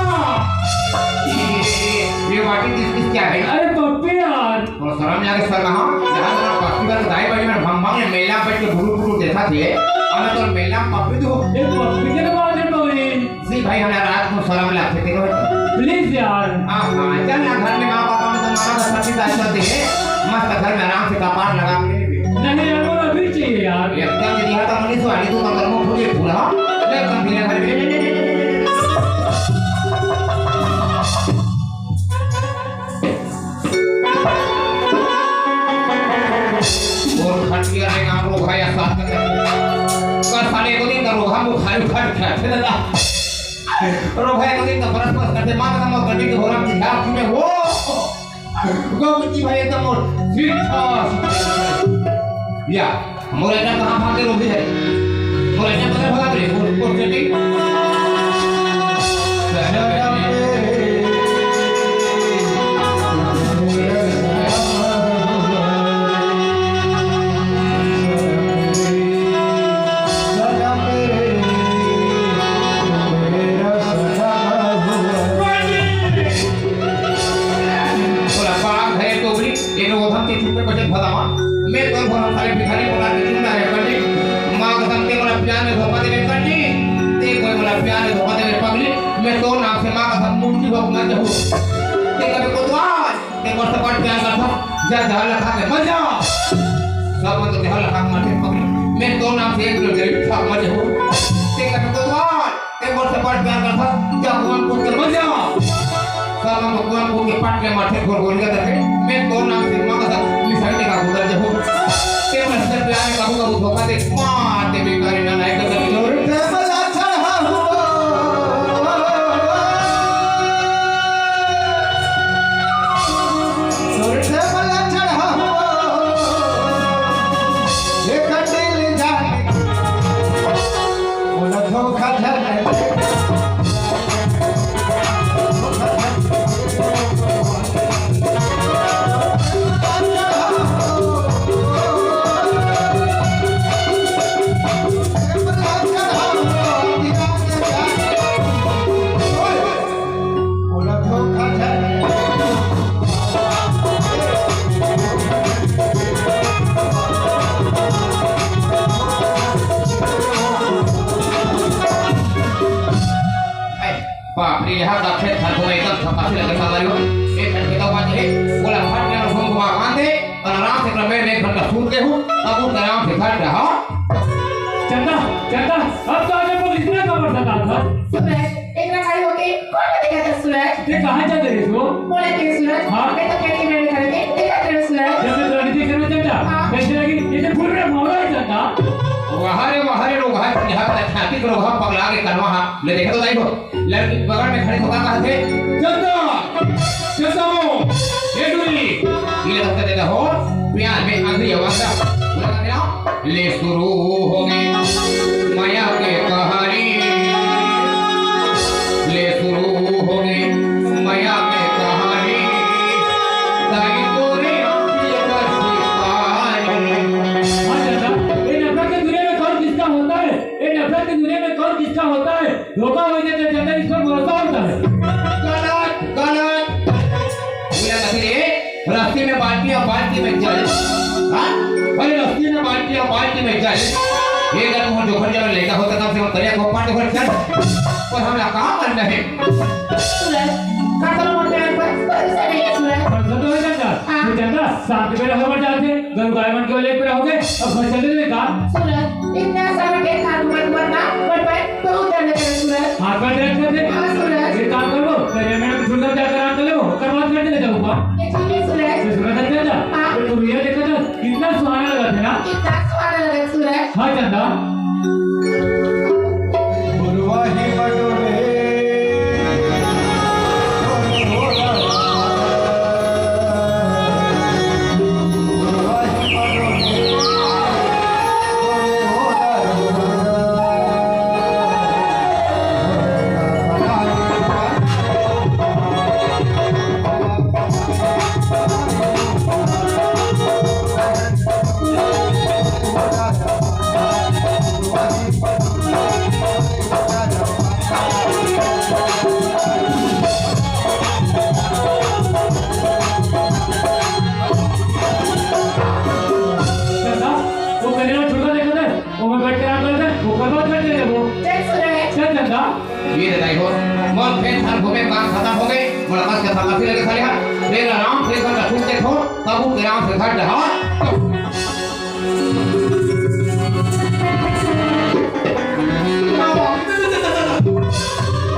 ये, ये, ये वाटी किस, किस क्या है? अरे पप्पी यार। थोड़ा शर्म नहीं आगे सर, हाँ? यहाँ तो पप्पी का तो दाई भाई में भंग भंग मेला बैठ के भुरु भुरु देखा थे। और मैं तो मेला में पप्पी तो ये पप्पी के तो बात है पगड़ी। जी भाई, हमें रात को शर्म लगते थे। प्लीज यार। हाँ, हाँ, चल ना, घर में माँ पापा में तो मारा था, सच्ची दाई करते हैं। मस्त घर में आराम से कपार लगा के। नहीं यार, वो अभी चाहिए यार। एकदम यदि हटा मनीष वाली तो मैं कर्मों को ये पूरा। ले, कम भी ले, घर में। और खटिया रे ना रोग है या साथ में। का साले को दिन का रोग हम खाली खट खट दादा। रोग है को दिन का बरस बस करते माँ का मौत करने के हो रहा है, क्या तुम्हें वो? गोपति भाई एकदम मोर ठीक ठाक। या, मोर एकदम कहाँ भाग के रोग है? मोर एकदम बदल भाग रे, मोर, मोर सेटिंग। तोला पाक है टोकरी, ये तो हम के चुप में बचत बतावा। मैं तो भरम सारे भिखारी बना के जिंदा है, पंडित। माँ कसम ते मोला प्यार में धोखा देवे, पंडित। ते कोई मोला प्यार में धोखा देवे, पगली। मैं तो नाम से माँ कसम मुंडी भोग मर जाऊँ। ते कभी कोतवाल, ते मोर से बड़ प्यार करता, जा, जा लखा के मर जा। सब मन तो ध्यान लखा के मर जाए, पगली। मैं तो नाम से एक लोग जरूर था, मर जाऊँ। ते कभी कोतवाल, ते मोर से बड़ प्यार करता, जा भगवान पूछ के मर जा। साला भगवान पूछ के पाट के माथे खोल गोली का दे, मैं तो नाम से मांगा था, निशान का गुजर जाऊँ। ते मोर से प्यार में कबू कबू धोखा दे, माँ ते बेकारी ना लायक कर दे। जोर से बला चढ़ा हुआ। जोर से बला चढ़ा हुआ। ये कंडील जाने बोला धोखा धर। बाप रे, यहाँ का खेत घर को एकदम झपासे लगे साला यो। एक घंटे का बात है, बोला फट गया, घूम घुमा बांध दे, और आराम से कमरे में एक घंटा सूत ले हूँ, अब उठ आराम से घर रहा। चंदा, चंदा, अब तो आज हमको इतना खबर सता था। सुबह एक रखाई होके कौन को देखा था सूरज? ये कहाँ जाते रहे हो? बोला के सूरज, हाँ? मैं तो खेत के मेड़ में खड़े थे, देखा तेरे सूरज। जब मैं तुम्हारी देख रहा था, हाँ। कैसे लगी? ये तो फूल रहा, मोहरा है चंदा। वाह रे, वाह रे, लोग हैं, यहाँ पर छाती पर वहाँ पगला के करवा, हाँ। ले देखा तो नहीं हो। लड़की बगल में खड़े होकर कहा थे, "चंदा, चंदा वो, ये डुरी।" ये लगता देता हो, प्यार में आखिरी आवाज था। बोला था क्या? ले शुरू हो गई मया के कहानी, ले शुरू हो गई मया के कहानी, ताई तोरे आँखी का शिकारी। हाँ चाचा, ये नफरत की दुनिया में कौन किसका होता है? ये नफरत की दुनिया में कौन किसका होता है? धोखा हो जाता है, चाचा, इस पर भरोसा होता है। गलत, गलत। बोला कथी रे, रस्सी में बाल्टी और बाल्टी में जल। हाँ? अरे रस्सी में बाल्टी और बाल्टी में जल। ये अगर तुम जोखन जल लेता होता, कम से कम करिया को पाटे भर चल। पर हमला कहाँ करना है? सूरज, का करो मोटे पर भरोसा नहीं है सूरज। भरोसा तो है चाचा। हाँ। ये चाचा, शाम के बेरा हवा जाते, गरु गाय मन के वाले एक बेरा हो गए, अब घर चले गए का? सूरज, इतना सारा खेत हाथ में मत ना, पर पर बहुत दर्द करे सूरज। हाथ में दर्द करते? हाँ सूरज। एक काम करो, करिया में ये ठीक है, सूरज। ये सूरज है चंदा? हाँ। ये तू रिया देखा था? कितना सुहाना लगा था ना? कितना सुहाना लगा, सूरज। हाँ, चंदा। चंदा, वो कन्या छोटा देखा था, वो मैं बैठ के आराम करता, वो कर बात करते हैं वो। चल सूरज। चल चंदा। ये रे दाई हो, मोर फेर थार घूमे काम खतम हो गए, मोर बस के फकाफी लगे साले हा। बेला राम फेर का छूट देखो, तब वो राम से घर डहा।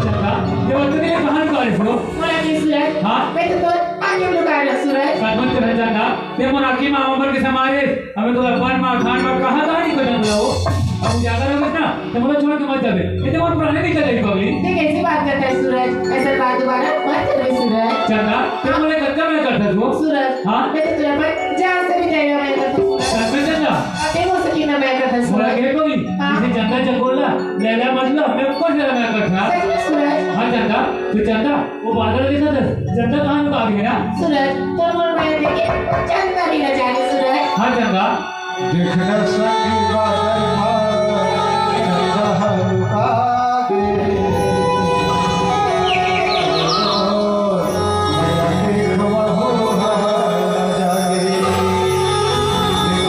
चंदा, ये बात तो नहीं कहां निकाले हो? मोला नहीं सूरज। हाँ? मैं तो तोर आंखी में लुकाए रह सूरज। सचमुच के रह चंदा, ते मोर आंखी में आंवर के समारे, हमें तो अपन मां खान पर कहां कहां नहीं बदल रहा हो। अब ज्यादा रहोगे ना, तो मोला छोड़ के मत जाबे। ये तो मोर पुराने निकल जाएगी पगली। ते कैसी बात करता है सूरज? ऐसा बात दोबारा मत करबे सूरज। चंदा, ते मोला कत्ता मैं करता तू? सूरज, हाँ? मैं तो तुझे पर जान से भी ज्यादा मैं करता सूरज। सच में चंदा? अब ते मोर से कितना मैं करता मोला सूरज। कहे पगली, हाँ। इसे चंदा चकोला, लैला मजनू, हमने कुछ ज्यादा मैं करता। सच में सूरज। हाँ चंदा, तू चंदा, वो बादल देखा था, चंदा कहाँ लुका गया ना? सूरज, तोर मोर माया देखे, चंदा भी न जाने सूरज। हाँ चंदा। देखना संगी बादल मा, चंदा ह लुका गे। देखवा हो हा जागे।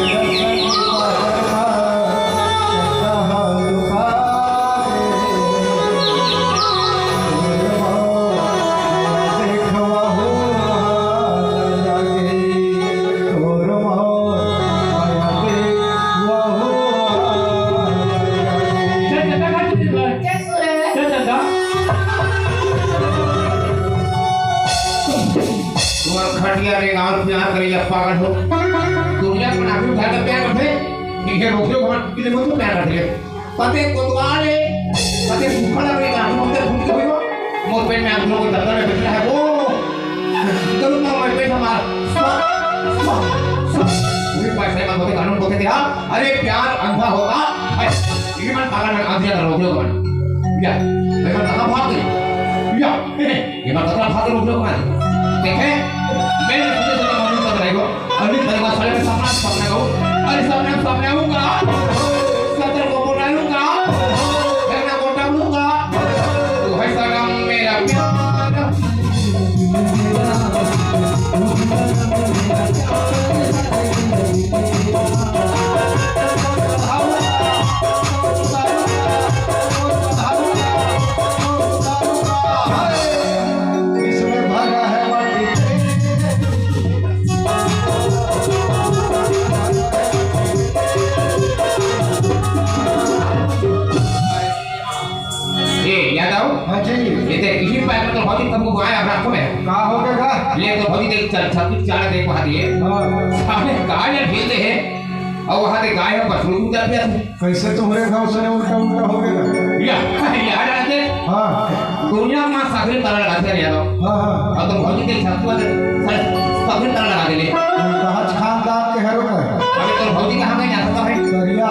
देखना संगी बादल मा, चंदा ह लुका तुम्हारा खटिया रे गांव में आ करे या पागल हो। दुनिया में आखिर उठा कर प्यार करते, ठीक है, रोक दो, भगवान के लिए मत प्यार करते। पते कोतवाल है, पते भूखा लग रही है, आंखों में फूट के हुई हो। मोर पेट में आंखों को दर्द में बैठा है वो। करूँ ना मैं पेट हमारा। स्व, स्व, स्व। पूरे पैसे में बोलते, कानून बोलते थे आप। अरे प्यार अंधा होता है। ये मन पागल में आंधिया कर रोक लो मन। या, मैं मन कहाँ भाग गई? या, ये मन कहाँ भाग रोक लो मन? देखे? मैंने तुझे सुना मम्मी कर रही हो। अभी तेरे को साले में सपना, सपना कहूँ। अरे सपना, सपना हूँ का? सत्तर को बोला हूँ का? मैं ना बोलता हूँ का? तू है सनम मेरा प्यार। इसमें भरा है माटी। ए, यादव, हाँ जी। ये देख, इसी पैर में तो बहुत ही तुमको गाय अब रखो है। का हो गया? ले तो बहुत ही देख, चल, सब कुछ चाला देख वहाँ दिए। हाँ। सामने गाय ने ढील दे है, और वहाँ दे गाय है, पशु को दे दिया। कैसे तुम्हारे गांव से उल्टा उल्टा हो गया? या, याद आते? हाँ। दुनिया में सागरी तरह लगाते हैं यादव। हाँ, हाँ। और तुम भौजी के छत्ती वाले, सागरी तरह लगा दे ले। राज खानदान के हरो का। अबे तो भौजी कहाँ गए यादव का भाई? दरिया।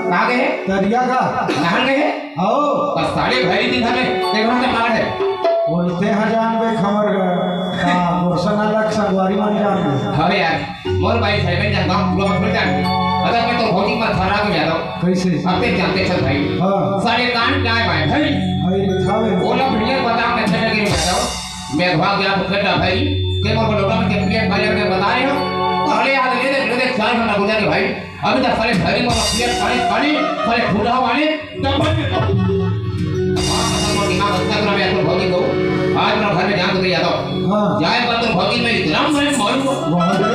कहाँ गए? दरिया का। नहान गए? आओ। बस साले भैरी दिन हमें, एक घंटे मार है। बोलते हैं जान बे खबर का। हाँ, गुरसन अलग संगवारी मन जान बे। अबे यार, मोर भाई साहब ने जान गांव पूरा मत जान। अगर मैं तो भौजी मत खराब हो जाता हूँ। कैसे? अब ते जानते चल भाई। हाँ। साले कान काय भाई, भाई। भाई, दिखावे। बोला भैया बता मैं चले गए जाता हूँ। मैं भाग गया तो खड्डा भाई। ते मोर को लोटा में के पिए भाई ने बता रहे हो। तो हले याद ले दे, ले दे, चार घंटा गुजर गए भाई। अभी तक साले भैरी को पिए पानी, पानी, साले फूटा वाले। डबल के डबल। आज तो दिमाग अच्छा करा मैं तो भौजी को। आज मैं घर में जान के जाता हूँ। हाँ। जाए पर तो भौजी मैं इतना मैं मारूंगा। वहाँ पे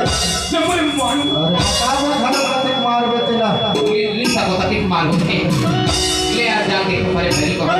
जब मैं मारूंगा। अरे, बता दे, घर में से मार बे तेला। ये, ये सब होता कि मार होते। ले यार, जाके तुम्हारे भैरी को। हाँ।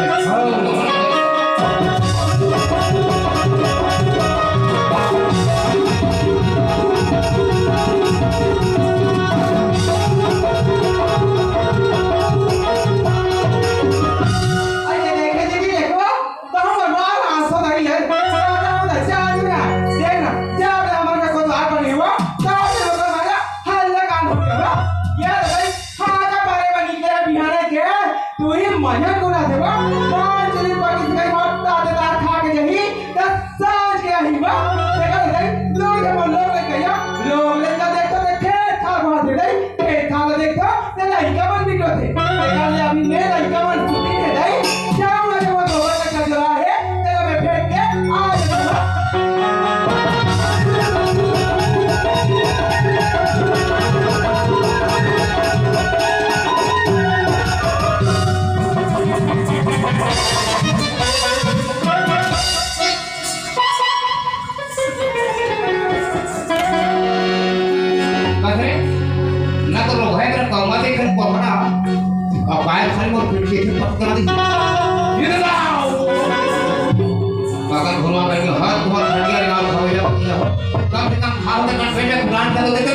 तुम्हारा खटिया लगा उठाओ, ये बताओ। कम से कम खाओ तो कम से कम ग्रांड कर देते।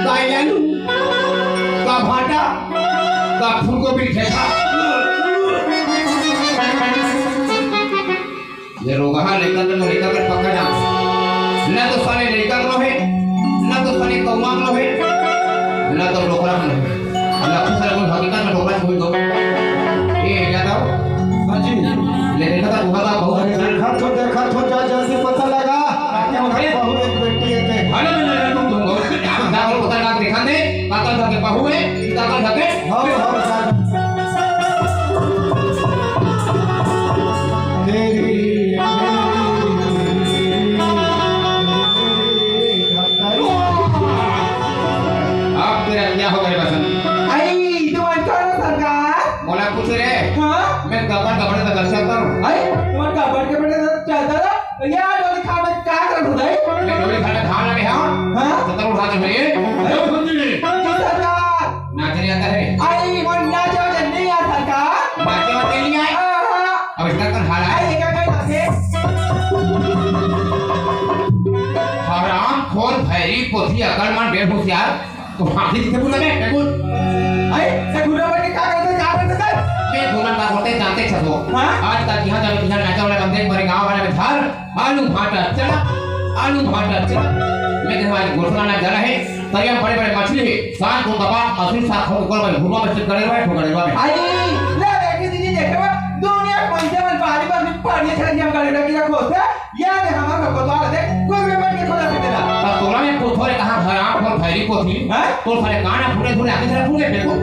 का आलू, का भाटा, का फूलगोभी ठेठा। ये रोगहा लइका के, लइका के पक्का जान। ना तो साले लइका के लोहे, ना तो साले कौआ के लोहे, ना तो डोकरा के लोहे। ना तो साले कोई हकीकत में डोकरा कोई दो। ए, याद आओ? हाँ जी। ले देखा था, वहाँ का बहुत अरे, देखा तो, देखा तो, जा जल्दी पता लगा। क्या हो गया? बहू एक बेटी है ते। हेलो, मैं लगा तुम, तुम बहुत। ना हो पता लगा, देखा दे, काका घर के बहू है, काका घर के। हाँ, हाँ, हाँ। तेरी, तेरी, तेरी, तेरी, अब तेरा क्या हो गया बसंत? आई, तुम अंतर हो सरकार। मोला पूछ रे। हाँ? मैं गबर गबर का दर्शन करूं। आई, तुम गबर गबर का दर्शन करो। या डोली खाना में क्या कर रहा है? मैं डोली खाना खाना में हाँ। हाँ? सतर उठा दे मेरे। अरे, सुन जी। जी सरकार। नाचने आता है? आई, वो नाचे वाले नहीं आ सरकार। नाचे वाले नहीं आए? हाँ, हाँ। अब इसका कर हाल है। आई, ये क्या कर रहा है? हराम खोर भैरी पोथी अकड़ मन बेहोशियार। तो हाथी किसे बोला मैं? मैं बोल। आई, सकुरा बन के क्या करते, क्या करते थे? मैं बोला का होते जानते छसो। हाँ? आज तक यहाँ जावे, यहाँ नाचा वाला बंदे, मरे गाँव वाला में झार। आलू भाटा चला, आलू भाटा चला। मैं कहवा आज घोषणा ना जरा है, तरिया में बड़े-बड़े मछली है, साथ को दबा, मछली साथ हो, ऊपर में घुमा में से गड़े हुए, ठो गड़े हुए में। आई, ले बेटी दीदी देखे हुए, दुनिया के पैसे में पानी पर भी पानी छड़ दिया गड़े हुए की रखो से, या दे हमारा को तो दे, कोई भी मत के खोला से तेरा। तब तोला में पूछो रे कहाँ घर आँख और भैरी को थी, हैं? तो सारे गाना फूटे फूटे आगे से फूटे फेंको।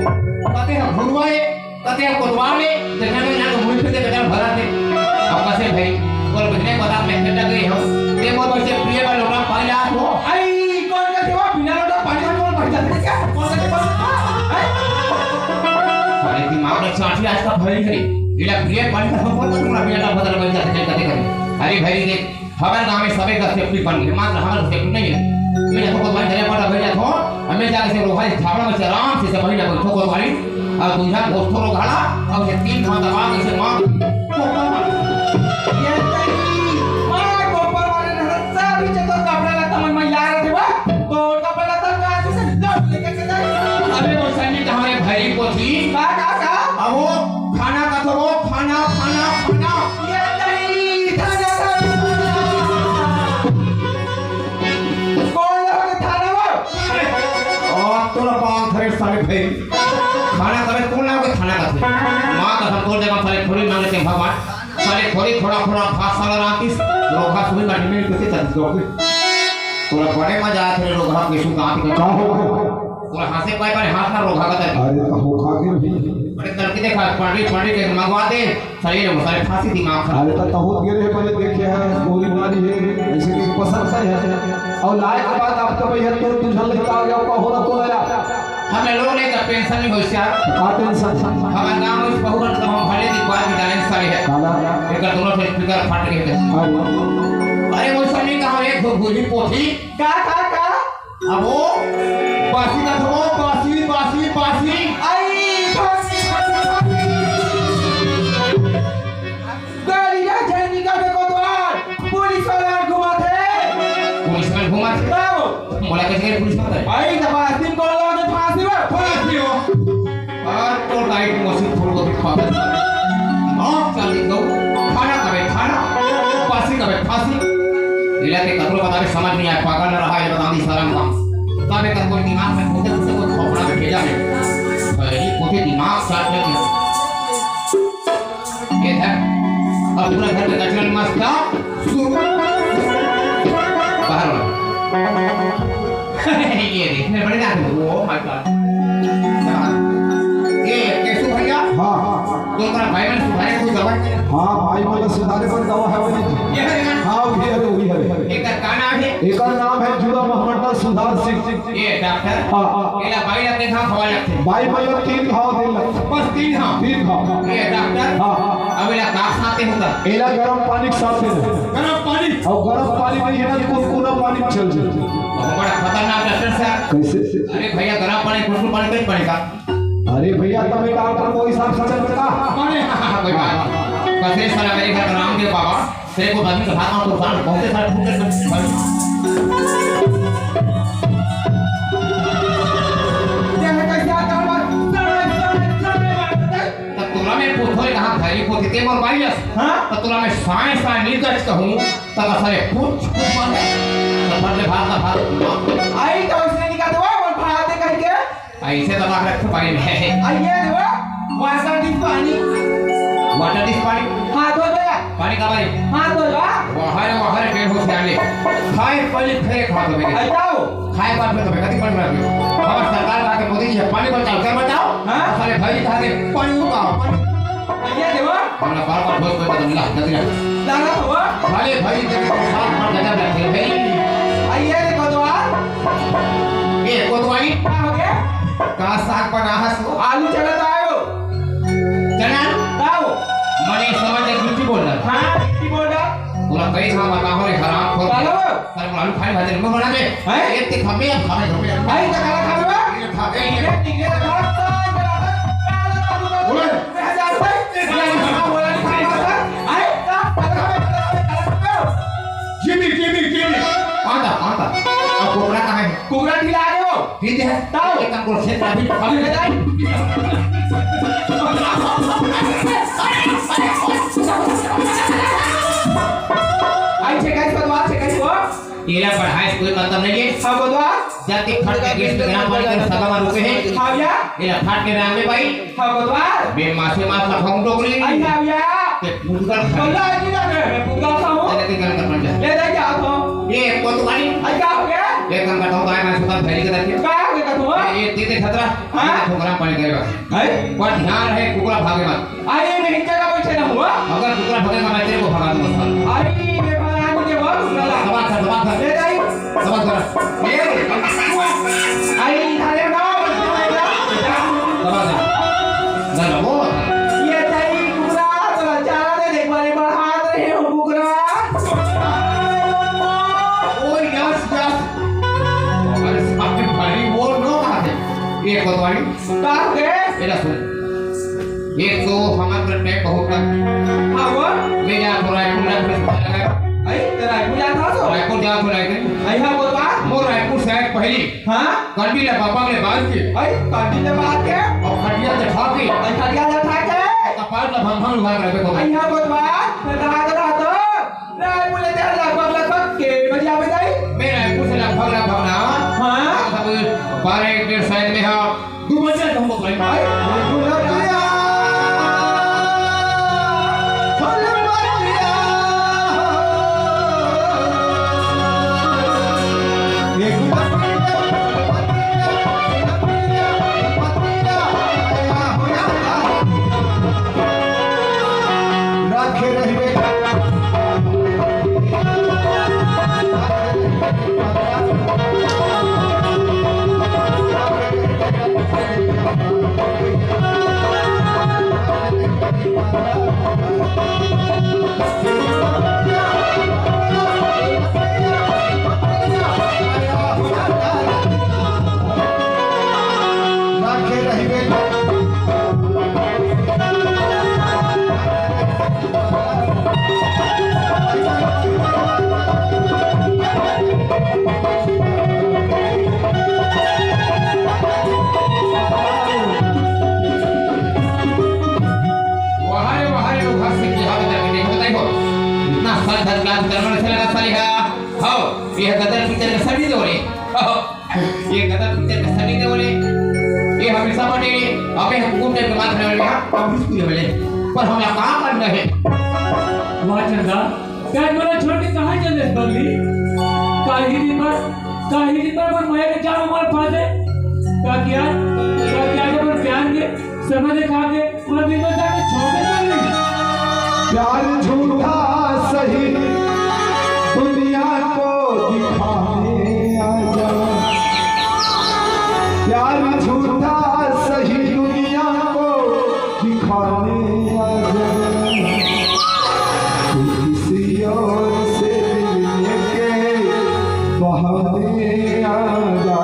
कहते हैं घुरवाए, कते कोतवाल में, जगह में ना तो मुंह पे बेटा भरा थे। अब कसे भाई, तोर बहने बता मैं खेता गई हूँ। ते मोर बसे प्रिय का लोटा पानी ला हो। आई, कौन का सेवा बिना लोटा पानी में कौन भर जाते क्या? कौन का सेवा? हैं? अरे दिमाग में चाची आज का भरी है। इला प्रिय पानी का हम कौन सा तुम्हारा बेटा बदल बन जाते हैं, कते कते। अरे भाई देख, हमर गाँव में सबे का सेफ्टी बन गए, मात्र हमर सेफ्टी नहीं है। मैं देखो कोतवाली धरे पड़ा भैया थो, हमें जाके से रोहाई झाबड़ा में से आराम से, से महीना बैठो कोतवाली, और दूजा दोस्तों रो घाला, और ये तीन घंटा बाद इसे मार, ये तई, मार गोपाल वाले ने सब पीछे तो कपड़ा लत्ता मन में यार थे बा, तो कपड़ा लत्ता का ऐसे से लौट लेके के जाए। अबे वो सैनिक हमारे भाई को थी, का, का, का? अब वो खाना का तो वो खाना, खाना, खाना। ये नहीं, था, था, था, था। कौन लोग के थाना वो? और तोरा पाँव धरे साले भाई। खाना करे कौन लोग के थाना का थे? माँ कसम तोर जगह साले थोड़ी मांगे थे भगवान। साले थोड़ी थोड़ा थोड़ा भात साला रातीस, रोगा सुबह का डिमेंड किसे चल दो। तोरा बड़े मजा आते रे रोगा के सुन कहाँ पे का हो? तोरा हंसे पाए पर हाथ ना रोगा का दे। अरे तो हो खा के भी। बड़े तड़के देखा, पानी, पानी के मंगवा दे। सही रे, साले फांसी दिमाग खराब। अरे तो तहूत गिरे है, पहले देखे है, गोली मारी है, ऐसे तो पसंद है। और लाए के बाद आप तो भैया तो तुझे लगता हो गया, का हो रहा तो यार। हमें लोग नहीं का पेंशन नहीं होइस यार। का पेंशन? हमारे गांव में बहुत बड़ा हम भले की बात भी जाने सारे है। काला। एक दोनों से स्पीकर फट गए थे। अरे। अरे वो सनी का एक भूली पोथी। का, का, का? अब वो बासी का था, वो बासी, बासी, बासी। आई, बासी, बासी, बासी। गाड़ी या जैनी का देखो द्वार, पुलिस वाला घुमा थे। पुलिस वाला घुमा थे? आओ। बोला कैसे पुलिस वाला है? आई, जब आस्तीन को लगा दे फांसी में। फांसी हो। और तो लाइट मशीन फूल को दिखा दे। माफ कर दो। खाना कबे खाना, फांसी कबे फांसी। इला के कतरो बता समझ नहीं आया, पागल ना रहा, ये बता दी सारा काम। तब एक कोई दिमाग में घुसे, घुसे कोई खोपड़ा में भेजा है। ये कोई दिमाग साथ में ये था। अब पूरा घर में कचरा मस्त था। सु-, बाहर वाला। ये देखने बड़े जाते हैं। Oh my God। ये केशु भैया। हाँ, हाँ। तो तुम्हारा भाई मैंने सुधारे कोई दवा है? हाँ, भाई मैंने सुधारे कोई दवा है वो नहीं? ये है ना? हाँ, वही है, वही है। एक का नाम है? एक का नाम है जुड़ा मोहम्मद सुधार सिंह। ये डॉक्टर? हाँ, हाँ। एला बाई ला के घाव खवा लगथे। बाई मन ला तीन घाव दे लगथे। बस तीन घाव? तीन घाव। ये डॉक्टर? हाँ, हाँ। अब एला का साथे होता? एला गरम पानी के साथे होता। गरम पानी? और गरम पानी नहीं है ना, कुनकुना पानी में चल जाता। बहुत बड़ा खतरनाक डॉक्टर साहब। कैसे? अरे भैया, गरम पानी, कुनकुना पानी कैसे बनेगा? अरे भैया, तब एक डॉक्टर को हिसाब से चल बेटा। अरे हाँ, हाँ, हाँ, कोई बात नहीं। बस ये साला मेरे घर का रामदेव बाबा। तेरे को अभी तो भाग, तो भाग, बहुत सारे फूट के सब। ये है कैसे आता है? तब तुला मैं पूछो, कहाँ भाई को कितने मोर भाई है? हाँ? तब तुला मैं साए साए निर्गज कहूँ, तब सारे पूछ पूछ मारते। तब भाग ले, भाग, भाग। आई तो उसने निकाल दो, वो भाग दे कहीं के। ऐसे दबा के रखो पानी में। आइए रे, वाटर दिस पानी। वाटर दिस पानी? हाथ धो दे। पानी का भाई? हाथ धो दे। वाह रे, वाह रे, पेड़ हो सियाले। खाए पहले फिर खा दो मेरे। हटाओ। खाए बाद में तो मैं कभी बन रहा हूँ। हमारे सरकार का के मोदी जी है, पानी बचाओ, क्या बचाओ? हाँ? सारे भाई जी कहा थे, पानी उगाओ, पानी। आइए रे, वाह। हमरा बार बार भोज पे बदल ला, जल्दी ला। लाना तो हुआ। भले भाई, तेरे को साथ पर गजब लगते हैं। आइए रे कोतवाल। ए, कोतवाली। का हो गया? का साग बना हस वो? आलू चना तो आयो। चना? का हो? मने समझ ले, झूठी बोल रहा। हाँ, झूठी बोल रहा। पूरा कई था, बताओ रे, हराम खोर। चलो। सर, आलू खाए भाते, मैं बना दे। हैं? एक ते खाबे, अब खाबे, खाबे। भाई, तो काला खाबे बा? ये खाबे, ये ये निकले तो बहुत सारा बोले। मैं हजार रुपए, ये बोला नहीं खाबे बा, सर। आए, सर, काला खाबे, काला खाबे, काला खाबे। जिमी, जिमी, जिमी। आता, आता। अब कुकरा कहाँ है? कुकरा ढीला आ गए हो। ठीक है। ताओ। एक काम करो, सेठ अभी, अभी ले जाए। आई छे गाइस, बदवा छे गाइस, वो। एला बढ़ाए से कोई मतलब नहीं है। हाँ, बदवा। जब तक फट के गैस पे गरम पानी कर सदा मार रुके हैं। हाँ भैया। एला फट के रंग में भाई। हाँ, बदवा। मैं मासे मास रखा हूँ टोकरी। आई हाँ भैया। ते पूरा बोला है कि ना मैं पूरा खाऊं? चले, ते गरम कर बन जा। ले दे क्या तो? ये कोतवाली। आई क्या हो गया? एक काम करता हूँ, गाय मैं सुबह फैली के रखिए। क्या हो गया तो? ये, ये दे दे खतरा। हाँ? ये तो गरम पानी करेगा। है? पर ध्यान है, कुकरा भागे मत। अरे, मैं इस जगह बैठे रहूंगा। अगर कुकरा भागेगा, मैं तेरे को भगा दूंगा। अरे, मैं भगा नहीं दूंगा, कुकरा। दबा कर, दबा कर। ले जाइए। दबा कर। ये। अरे, इधर है ना, बैठे रहेगा। दबा कर। ना, ना, वो। ये जाइए, कुकरा, तो चारा दे, देख, बड़े बढ़ा रहे हो, कुकरा। ओ, यस, यस। अरे, सामने भारी वो नो बात है। ये कोतवाली। का हो गए? मेरा सुन। एक तो हमारे तरफ में बहुत ना। हाँ, वो? मैं जा तो रायपुर, रायपुर से पता लगा। आई, ते रायपुर जाता हो? रायपुर जा तो रायपुर। आई, हाँ, कोतवाल? वो रायपुर से आए पहली। हाँ? कंडी ले पापा ने बांध के। आई, कंडी ले बांध के? और खटिया से ठा के। आई, खटिया से ठा के? कपाल का भंग भंग लगा कर रखे को। आई, हाँ, कोतवाल? मैं कहा तो रहा तो। रायपुर ले तेरा लगभग, लगभग के बजे आवे जाई? मैं रायपुर से लगभग, लगभग ना। हाँ। सब बारह एक डेढ़ शायद में हाँ। दू बजे तुमको भाई। भाई, दू बजे। वाह रे, वाह रे, लोग हाथ से की हालत है, देखो, देखो। इतना साल भर क्लास गड़बड़ से लगा साली का। हाओ, ये गदर पिक्चर का सभी दो रे। हाओ, ये गदर पिक्चर का सभी दो रे। ये हमेशा बने, अबे हम कौन टाइप का बात करने वाले हैं, हम कुछ नहीं बोले। पर हम यहाँ काम करना है। वाह चंदा, काय मोला छोड़ के कहाँ चल देस बगली? काही दिन भर, काही दिन भर पर मया के जाल में मोला फंसे। का किया? का किया जब प्यार के समय दिखा के पूरा दिन भर जाके छोड़ दे बगली? प्यार झूठा सही दुनिया को दिखाने आया। प्यार झूठा सही दुनिया को दिखाने आया। तू किसी और से मिलने के बहाने आया।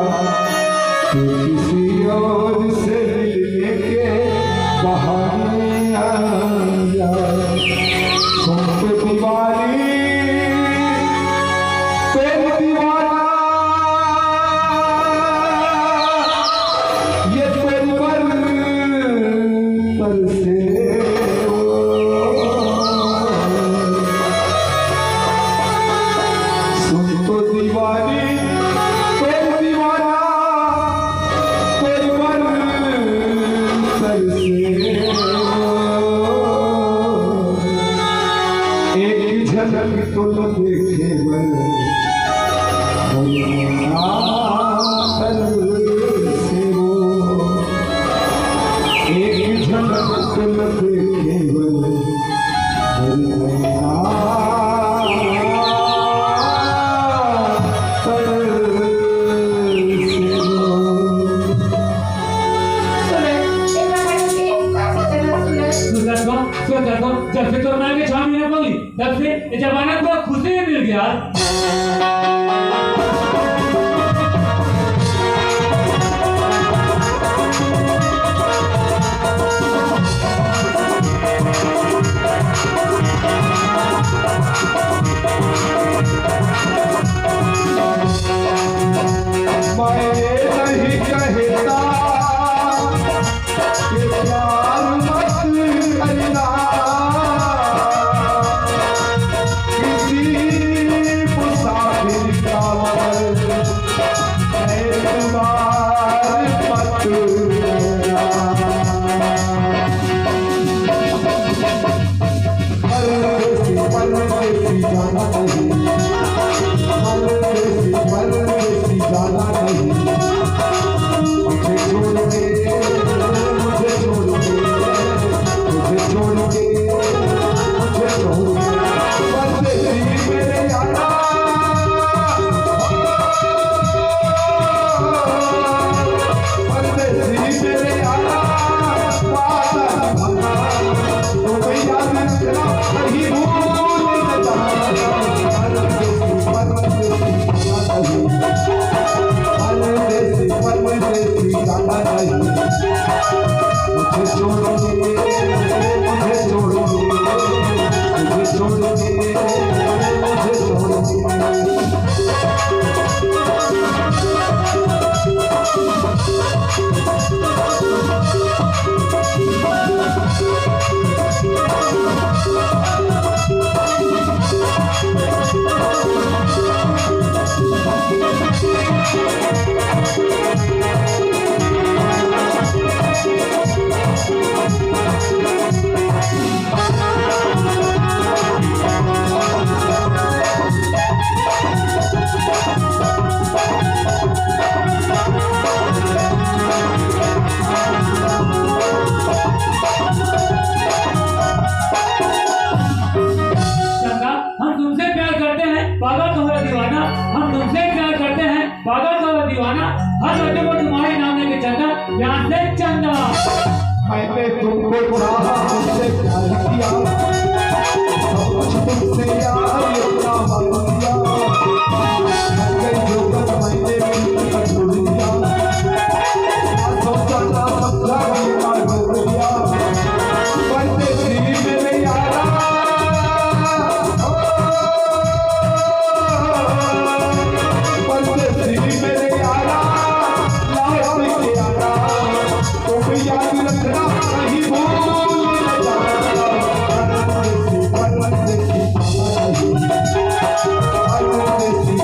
तू किसी और से मिलने के बहाने आया। झलक तुम देखे बर, बलिया तन से वो। एक झलक तुम देखे बर, बलिया तन से वो। सुंदर को, सुंदर को, जब से तोर माँ के छामी ना बोली, तब से ये जमाना को खुशी ही मिल गया। मैं नहीं कहता कि प्यार मत करना, किसी मुसाफिर का मगर एतबार मत करना। परदेसी, परदेसी जाना नहीं, परदेसी, परदेसी जाना नहीं। मुझे छोड़ के, मुझे छोड़ के, मुझे छोड़ के, मुझे छोड़ के, परदेसी मेरे यारा, परदेसी मेरे यारा, वादा निभाना, तुम्हें याद रखना, कहीं भूल न जाना। परदेसी, परदेसी जाना नहीं। मुझे छोड़ के, मुझे छोड़ के, मुझे छोड़ के, मुझे छोड़ के। चंदा, हम तुमसे प्यार करते हैं, पागल तुम्हारा दीवाना। हम तुमसे प्यार करते हैं, पागल तुम्हारा दीवाना। हर लड़के को तुम्हारे नाम लेके चंदा, प्यार से चंदा। मैंने तुमको चाहा, तुमसे प्यार किया, सब कुछ तुमसे यार, इतना मत किया। मैंने जो कर मैंने तुमको छोड़ दिया। ना सोचा ना समझा, ये पागल दिया। परदेसी मेरे यारा, परदेसी मेरे यारा, लाश के यारा, तुम याद रखना, कहीं भूल न जाना। परदेसी, परदेसी, परदेसी,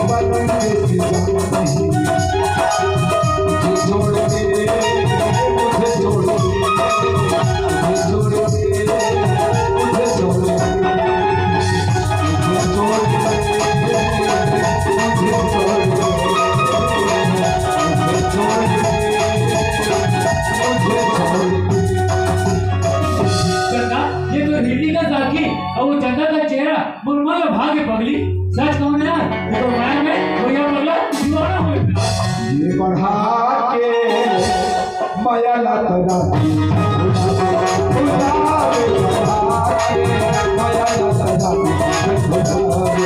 परदेसी, मुझे छोड़ के, मुझे छोड़ के, मुझे छोड़ के, मुझे छोड़ के, मुझे छोड़ के, मुझे छोड़ के, मुझे छोड़ के, मुझे छोड़ के। चंदा, ये तो हिरनी का साथी और वो चंदा का चेहरा। मुरमल भाग्य पगली, सच कहूँ ना यार, ये तो माया में भैया पगला दीवाना हो गया। ये बढ़ा के माया ला तरा, बुलावे बढ़ा के माया ला तरा, बुलावे।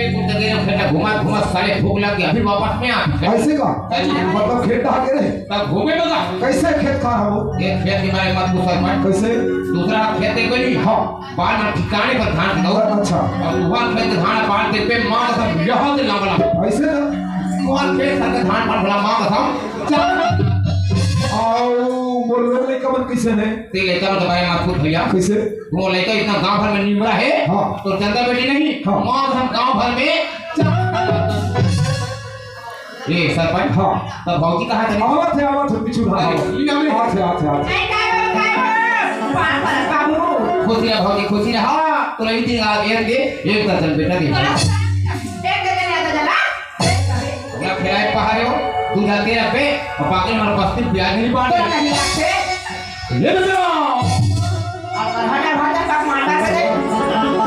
कुत्ते कुत्ते दे रहे, खेत घुमा घुमा साले भूख लग गया, अभी वापस में आ। ऐसे का? सच में। मतलब खेत डहा के रहे? तब घूमे बगा। कैसे खेत खा रहा वो? एक खेत के बारे में मत पूछ सरपंच। कैसे? दूसरा खेत देख ली। हाँ। बाल में ठिकाने पर धान खाओ। अच्छा। और वहाँ खेत धान बाल देख पे माँ कसम यहाँ से लंबा लंबा। ऐसे ना? वहाँ खेत सर के धान बाल भला माँ कसम। चल। आओ, मोर लोग लइका मन कैसे हैं? ते लइका मन के बारे में मत पूछ भैया। कैसे? वो लइका इतना गांव भर में निमरा है। हाँ। तो चंदा बेटी नहीं। हाँ। माँ कसम गांव भर में। चल। ए, सरपंच। हाँ। तब भौजी कहाँ चली? आवत है, आवत है, पीछू भाग। अरे, ई ना में। आवत है, आवत है, आवत है। नहीं, काय हो, काय हो? पान परत बाबू। खुशी रहा भौजी, खुशी रहा। हाँ, तो रही थी आज एक दे, एक दर्जन बेटा दे। एक दर्जन, एक दर्जन, हाँ? एक दर्जन। ना खिलाए पहाड़ो, तू जाते रह बे, और बाकी हमारे पास से प्याज नहीं बांट। तो नहीं रखते। ये तो मेरा। और हटा, हटा, का मांडा कर दे।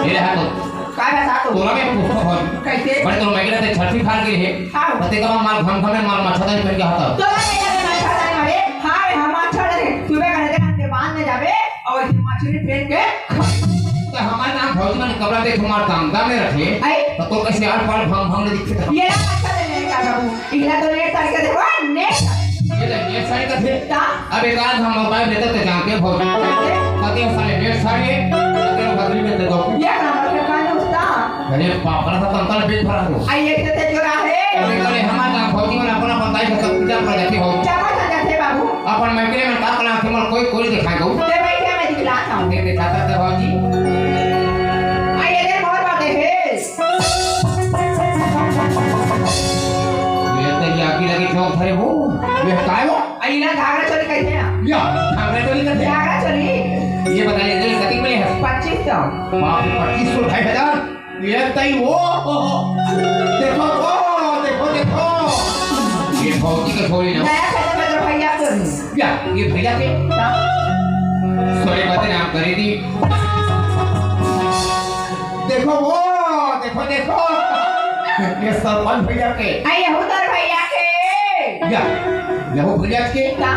ये रहा तो। काय बता तू? तोला मैं पूछता हूँ। कैसे? बड़े तो मैं कहते छठी खान के लिए। हाँ। पते का माल घम घम में माल मच्छरदानी पहन के आता। तोला नहीं लगे मच्छरदानी मारे? हाँ, हम मच्छरदानी। सुबह करे थे, हम के बांध में जाबे, और ऐसे मछली पहन के। तो हमारे नाम भौजी मन कपड़ा देख मार दामदा में रखे। आई? तो, तो कैसे आड़ पाड़ भम भम में दिखते थे? ये ना मच्छरदानी का बाबू। इला तो नेट करके देखो, नेट। ये ले, नेट साड़ी का थे। का? अब एक आध हम मोबाइल लेते तो जानते हो भौजी। कैसे? कते हो साले नेट साड़ी है, कते हो बदली में दे दो। ये काम के कान उस्ता। अरे बाप रे, तो तंतल बेच भरा हो। आई एक ते चोरा है। अरे करे हमार नाम भौजी मन अपना बताई के सब पूजा कर जाते हो। चापा खा जाते बाबू। अपन मैके में का कला के मन कोई कोई दिखाई दो। ते भाई क्या मैं दिखलाता हूँ। ये दिखाता था भौजी। आई ये मोर बाटे है। ये तो ये आगे लगे चौक धरे हो। ये काय हो? अइला घाघरा चोली कहते हैं। या, घाघरा चोली कहते हैं। घाघरा चोली। ये बताइए, ये कति में है? पच्चीस सौ। बाप रे, पच्चीस सौ, ढाई हजार। ये तई वो, देखो वो, देखो, देखो। ये भौजी का चोली ना। नया खत्म है तो भैया चोली। या, ये भैया के? हाँ। सोरे बदे नाम करे दी। देखो वो, देखो, देखो। ये सरपंच भैया के। अरे, ये उधर भैया के। या, ये वो भैया के। का?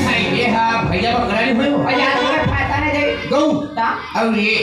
अरे, ये हा भैया को कराई हुई हो। भैया के फायदा नहीं दे। गऊ। का? और ये।